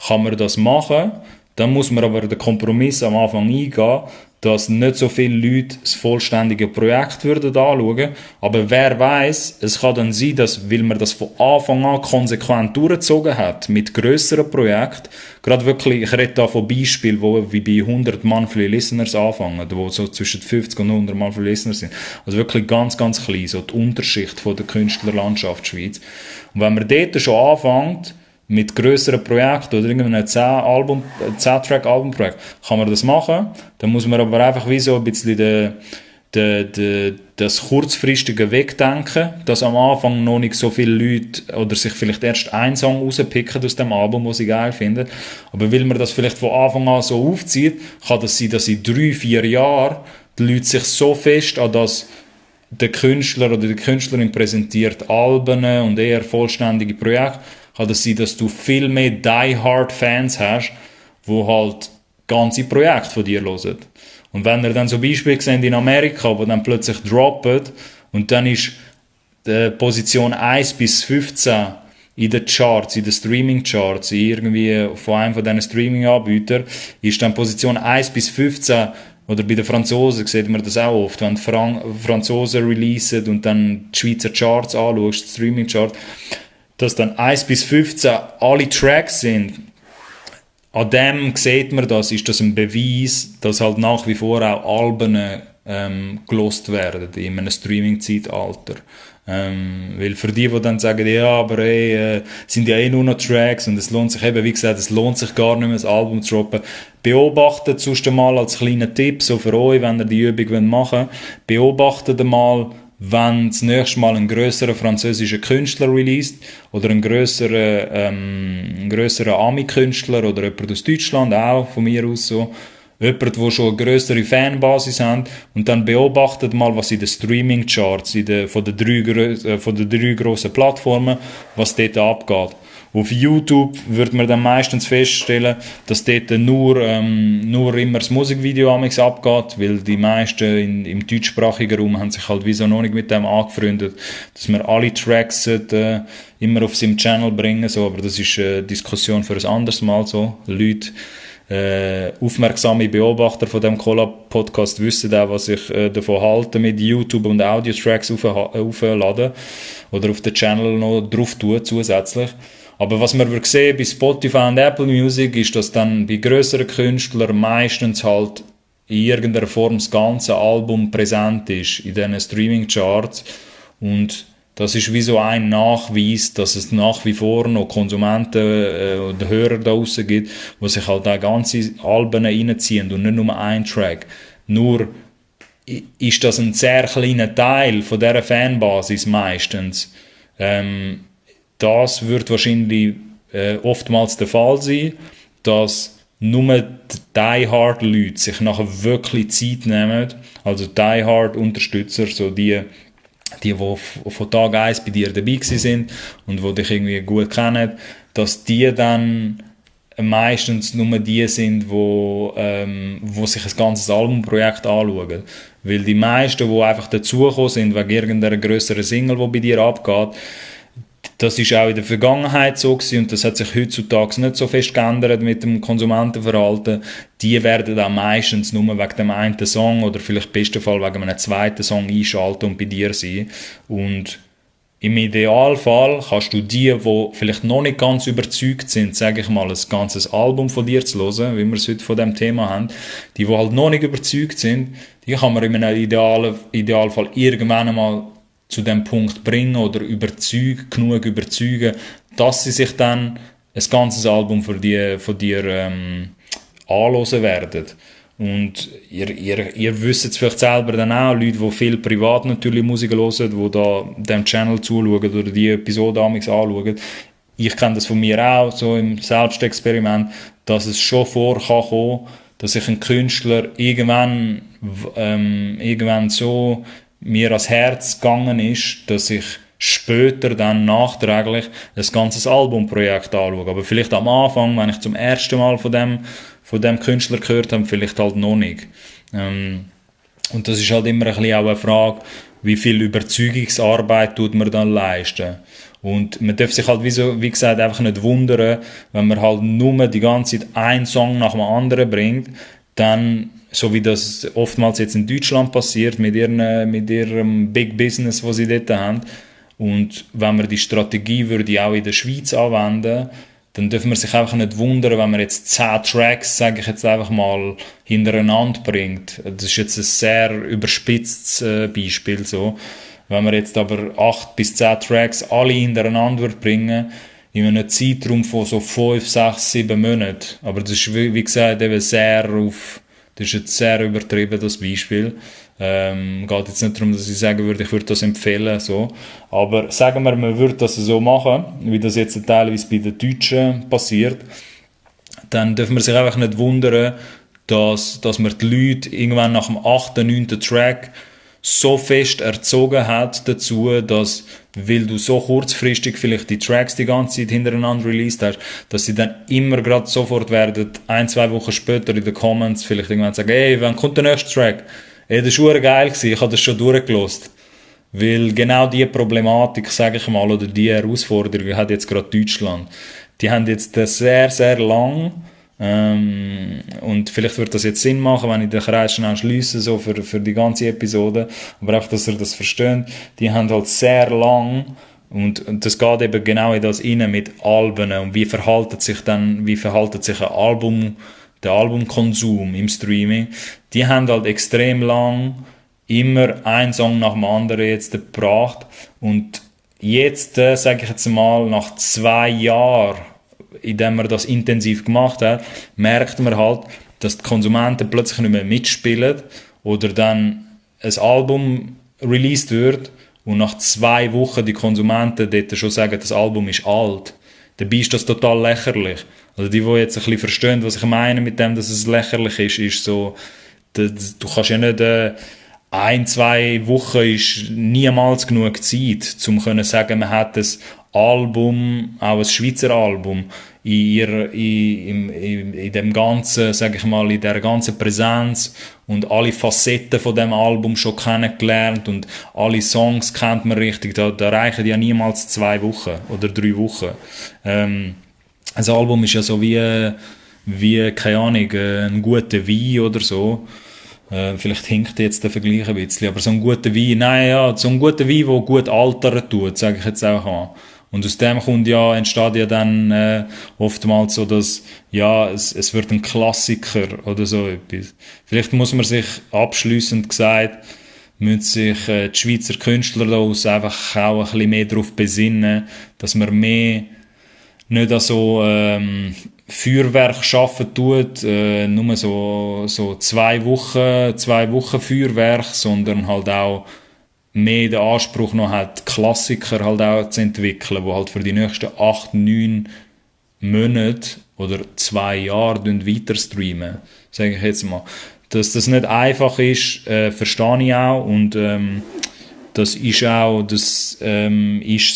kann man das machen. Dann muss man aber den Kompromiss am Anfang eingehen, dass nicht so viele Leute das vollständige Projekt würden anschauen. Aber wer weiß, es kann dann sein, dass, weil man das von Anfang an konsequent durchgezogen hat, mit grösseren Projekten, gerade wirklich, ich rede da von Beispielen, wo wie bei 100 Monthly Listeners anfangen, wo so zwischen 50 und 100 Monthly Listeners sind. Also wirklich ganz, ganz klein, so die Unterschicht von der Künstlerlandschaft Schweiz. Und wenn man dort schon anfängt, mit grösseren Projekten oder irgendeinem 10-Track-Albumprojekt kann man das machen. Dann muss man aber einfach wie so ein bisschen das kurzfristige wegdenken, dass am Anfang noch nicht so viele Leute oder sich vielleicht erst einen Song rauspicken aus dem Album, den sie geil finden. Aber weil man das vielleicht von Anfang an so aufzieht, kann das sein, dass in 3-4 Jahren die Leute sich so fest an das der Künstler oder die Künstlerin präsentiert Alben und eher vollständige Projekte, kann das sein, dass du viel mehr Die-Hard-Fans hast, die halt ganze Projekte von dir hören. Und wenn ihr dann so Beispiele seht in Amerika, wo dann plötzlich droppen und dann ist die Position 1 bis 15 in den Charts, in den Streaming-Charts, irgendwie von einem von diesen Streaming-Anbietern, ist dann Position 1 bis 15 oder bei den Franzosen sieht man das auch oft, wenn die Franzosen releasen und dann die Schweizer Charts anschaust, die Streaming-Charts, dass dann 1 bis 15 alle Tracks sind. An dem sieht man das, ist das ein Beweis, dass halt nach wie vor auch Alben gelost werden in einem Streaming-Zeitalter. Weil für die dann sagen, ja, aber sind ja nur noch Tracks und es lohnt sich eben, wie gesagt, es lohnt sich gar nicht mehr, ein Album zu droppen. Beobachtet sonst einmal als kleiner Tipp, so für euch, wenn ihr die Übung machen wollt, beobachtet einmal, wenn das nächste Mal ein grösserer französischer Künstler released oder ein grösserer Ami-Künstler oder jemand aus Deutschland, auch von mir aus so, jemand, der schon eine grössere Fanbasis hat und dann beobachtet mal, was in den Streaming-Charts von den drei grossen Plattformen, was dort abgeht. Auf YouTube wird man dann meistens feststellen, dass dort nur immer das Musikvideo abgeht, weil die meisten im deutschsprachigen Raum haben sich halt wieso noch nicht mit dem angefreundet, dass man alle Tracks immer auf seinem Channel bringen, so, aber das ist eine Diskussion für ein anderes Mal so. Leute, aufmerksame Beobachter von dem Collab-Podcast wissen auch, was ich davon halte, mit YouTube und Audio-Tracks aufladen oder auf den Channel noch drauf tun zusätzlich. Aber was man sehen bei Spotify und Apple Music ist, dass dann bei grösseren Künstlern meistens halt in irgendeiner Form das ganze Album präsent ist in diesen Streaming-Charts und das ist wie so ein Nachweis, dass es nach wie vor noch Konsumenten oder Hörer da draussen gibt, die sich halt auch ganze Alben reinziehen und nicht nur ein Track. Nur ist das ein sehr kleiner Teil von dieser Fanbasis meistens. Das wird wahrscheinlich oftmals der Fall sein, dass nur die Die-Hard-Leute sich nachher wirklich Zeit nehmen, also Die-Hard-Unterstützer, so die die von Tag 1 bei dir dabei gewesen sind und die dich irgendwie gut kennen, dass die dann meistens nur die sind, wo sich ein ganzes Albumprojekt anschauen. Weil die meisten, die einfach dazugekommen sind, wegen irgendeiner grösseren Single, die bei dir abgeht, das ist auch in der Vergangenheit so gewesen und das hat sich heutzutage nicht so fest geändert mit dem Konsumentenverhalten. Die werden dann meistens nur wegen dem einen Song oder vielleicht im besten Fall wegen einem zweiten Song einschalten und bei dir sein. Und im Idealfall kannst du die vielleicht noch nicht ganz überzeugt sind, sage ich mal, ein ganzes Album von dir zu hören, wie wir es heute von dem Thema haben, die halt noch nicht überzeugt sind, die kann man in einem Idealfall irgendwann einmal zu dem Punkt bringen oder genug überzeugen, dass sie sich dann ein ganzes Album von dir anhören werden. Und ihr wisst es vielleicht selber dann auch, Leute, die viel privat natürlich Musik hören, die da dem Channel zuschauen oder die Episode anschauen. Ich kenne das von mir auch, so im Selbstexperiment, dass es schon vor kann kommen, dass sich ein Künstler irgendwann so mir ans Herz gegangen ist, dass ich später dann nachträglich ein ganzes Albumprojekt anschaue. Aber vielleicht am Anfang, wenn ich zum ersten Mal von dem Künstler gehört habe, vielleicht halt noch nicht. Und das ist halt immer ein bisschen auch eine Frage, wie viel Überzeugungsarbeit tut man dann leisten. Und man darf sich halt, wie gesagt, einfach nicht wundern, wenn man halt nur die ganze Zeit einen Song nach dem anderen bringt, dann, so wie das oftmals jetzt in Deutschland passiert, mit ihrem Big Business, was sie dort haben, und wenn man die Strategie würde auch in der Schweiz anwenden, dann dürfen wir sich einfach nicht wundern, wenn man jetzt 10 Tracks, sage ich jetzt einfach mal, hintereinander bringt. Das ist jetzt ein sehr überspitztes Beispiel so. Wenn man jetzt aber 8 bis 10 Tracks alle hintereinander bringen, in einem Zeitraum von so 5, 6, 7 Monaten. Aber das ist, wie gesagt, eben das ist jetzt sehr übertrieben, das Beispiel. Geht jetzt nicht darum, dass ich sagen würde, ich würde das empfehlen, so. Aber sagen wir, man würde das so machen, wie das jetzt teilweise bei den Deutschen passiert, dann dürfen wir sich einfach nicht wundern, dass man die Leute irgendwann nach dem 8., 9. Track so fest erzogen hat dazu, dass, weil du so kurzfristig vielleicht die Tracks die ganze Zeit hintereinander released hast, dass sie dann immer gerade sofort werden, 1, 2 Wochen später in den Comments vielleicht irgendwann sagen, hey, wann kommt der nächste Track? Hey, das war geil gewesen, ich habe das schon durchgelost. Weil genau diese Problematik, sage ich mal, oder diese Herausforderung hat jetzt gerade Deutschland. Die haben jetzt sehr, sehr lang, und vielleicht wird das jetzt Sinn machen, wenn ich den Kreis schnell schliesse, so für die ganze Episode, aber auch, dass ihr das versteht, die haben halt sehr lang, und das geht eben genau in das rein mit Alben und wie verhaltet sich ein Album, der Albumkonsum im Streaming, die haben halt extrem lang immer einen Song nach dem anderen jetzt gebracht und jetzt, sage ich jetzt mal, nach 2 Jahren, indem man das intensiv gemacht hat, merkt man halt, dass die Konsumenten plötzlich nicht mehr mitspielen oder dann ein Album released wird und nach 2 Wochen die Konsumenten dort schon sagen, das Album ist alt. Dabei ist das total lächerlich. Also die jetzt ein bisschen verstehen, was ich meine mit dem, dass es lächerlich ist so, du kannst ja nicht 1, 2 Wochen ist niemals genug Zeit, um zu sagen, man hat ein Album, auch ein Schweizer Album, in dem ganzen, sage ich mal, in der ganzen Präsenz und alle Facetten von dem Album schon kennengelernt und alle Songs kennt man richtig, da reichen ja niemals 2 Wochen oder 3 Wochen. Ein Album ist ja so wie keine Ahnung, ein guter Wein oder so. Vielleicht hinkt jetzt der Vergleich ein bisschen, aber so ein guter Wein, so ein guter Wein, der gut altern tut, sage ich jetzt auch mal. Und aus dem entsteht ja dann oftmals so, dass es wird ein Klassiker oder so etwas. Vielleicht muss man sich abschliessend gesagt, müssen sich die Schweizer Künstler daraus einfach auch ein bisschen mehr darauf besinnen, dass man mehr nicht an so Feuerwerk schaffen tut, nur so 2 Wochen Feuerwerk, sondern halt auch mehr den Anspruch noch hat, Klassiker halt auch zu entwickeln, die halt für die nächsten 8, 9 Monate oder 2 Jahre weiter streamen, sage ich jetzt mal. Dass das nicht einfach ist, verstehe ich auch und das ist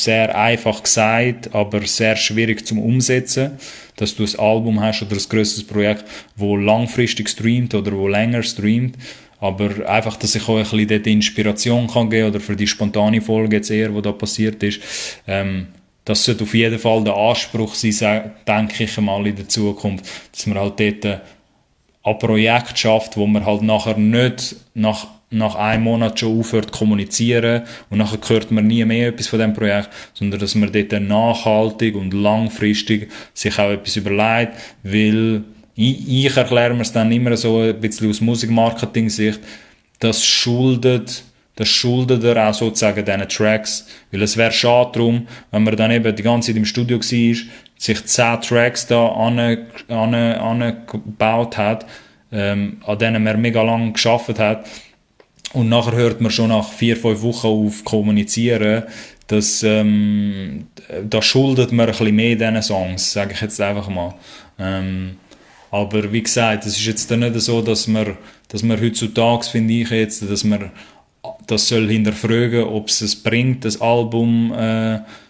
sehr einfach gesagt, aber sehr schwierig zum Umsetzen, dass du ein Album hast oder ein grösseres Projekt, wo langfristig streamt oder wo länger streamt, aber einfach, dass ich auch ein bisschen dort Inspiration kann geben oder für die spontane Folge jetzt eher, wo da passiert ist, das sollte auf jeden Fall der Anspruch sein, denke ich mal in der Zukunft, dass man halt dort ein Projekt schafft, wo man halt nachher nicht nach einem Monat schon aufhört zu kommunizieren und nachher hört man nie mehr etwas von diesem Projekt, sondern dass man dort nachhaltig und langfristig sich auch etwas überlegt, weil ich erkläre mir es dann immer so ein bisschen aus Musikmarketing-Sicht, das schuldet er auch sozusagen diesen Tracks. Weil es wäre schade drum, wenn man dann eben die ganze Zeit im Studio war, sich 10 Tracks da angebaut hat, an denen man mega lang gearbeitet hat. Und nachher hört man schon nach 4-5 Wochen auf kommunizieren, dass, da schuldet man ein bisschen mehr diesen Songs, sage ich jetzt einfach mal. Aber wie gesagt, es ist jetzt dann nicht so, dass man heutzutage, finde ich jetzt, dass man das soll hinterfragen, ob es bringt, das Album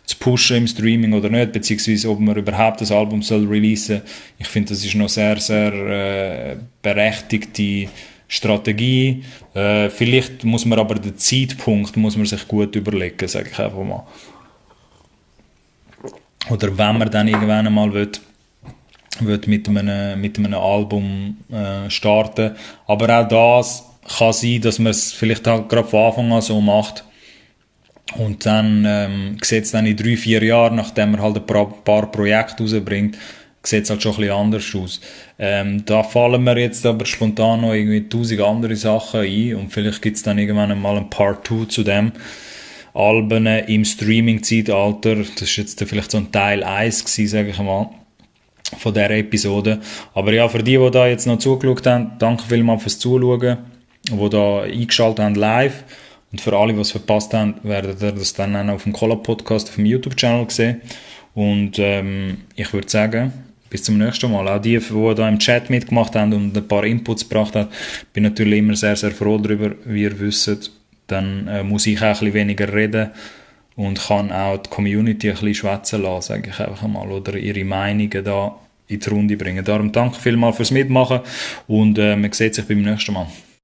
zu pushen im Streaming oder nicht, beziehungsweise ob man überhaupt das Album soll releasen. Ich finde, das ist noch sehr, sehr berechtigte Strategie. Vielleicht muss man aber den Zeitpunkt muss man sich gut überlegen, sage ich einfach mal. Oder wenn man dann irgendwann einmal will mit einem Album starten. Aber auch das kann sein, dass man es vielleicht halt gerade von Anfang an so macht. Und dann sieht es dann in 3-4 Jahren, nachdem man halt ein paar Projekte rausbringt, sieht es halt schon ein bisschen anders aus. Da fallen mir jetzt aber spontan noch irgendwie 1000 andere Sachen ein und vielleicht gibt es dann irgendwann mal ein Part 2 zu dem. Alben im Streaming-Zeitalter, das ist jetzt vielleicht so ein Teil 1 gewesen, sage ich mal, von dieser Episode. Aber ja, für die da jetzt noch zugeschaut haben, danke vielmals fürs Zuschauen, die da eingeschaltet haben live. Und für alle, die es verpasst haben, werdet ihr das dann auch auf dem Cola-Podcast auf dem YouTube-Channel sehen. Und ich würde sagen, bis zum nächsten Mal. Auch die da im Chat mitgemacht haben und ein paar Inputs gebracht haben, bin natürlich immer sehr, sehr froh darüber, wie ihr wisst. Dann muss ich auch ein bisschen weniger reden und kann auch die Community ein bisschen schwätzen lassen, sage ich einfach mal, oder ihre Meinungen da in die Runde bringen. Darum danke vielmals fürs Mitmachen und man sieht sich beim nächsten Mal.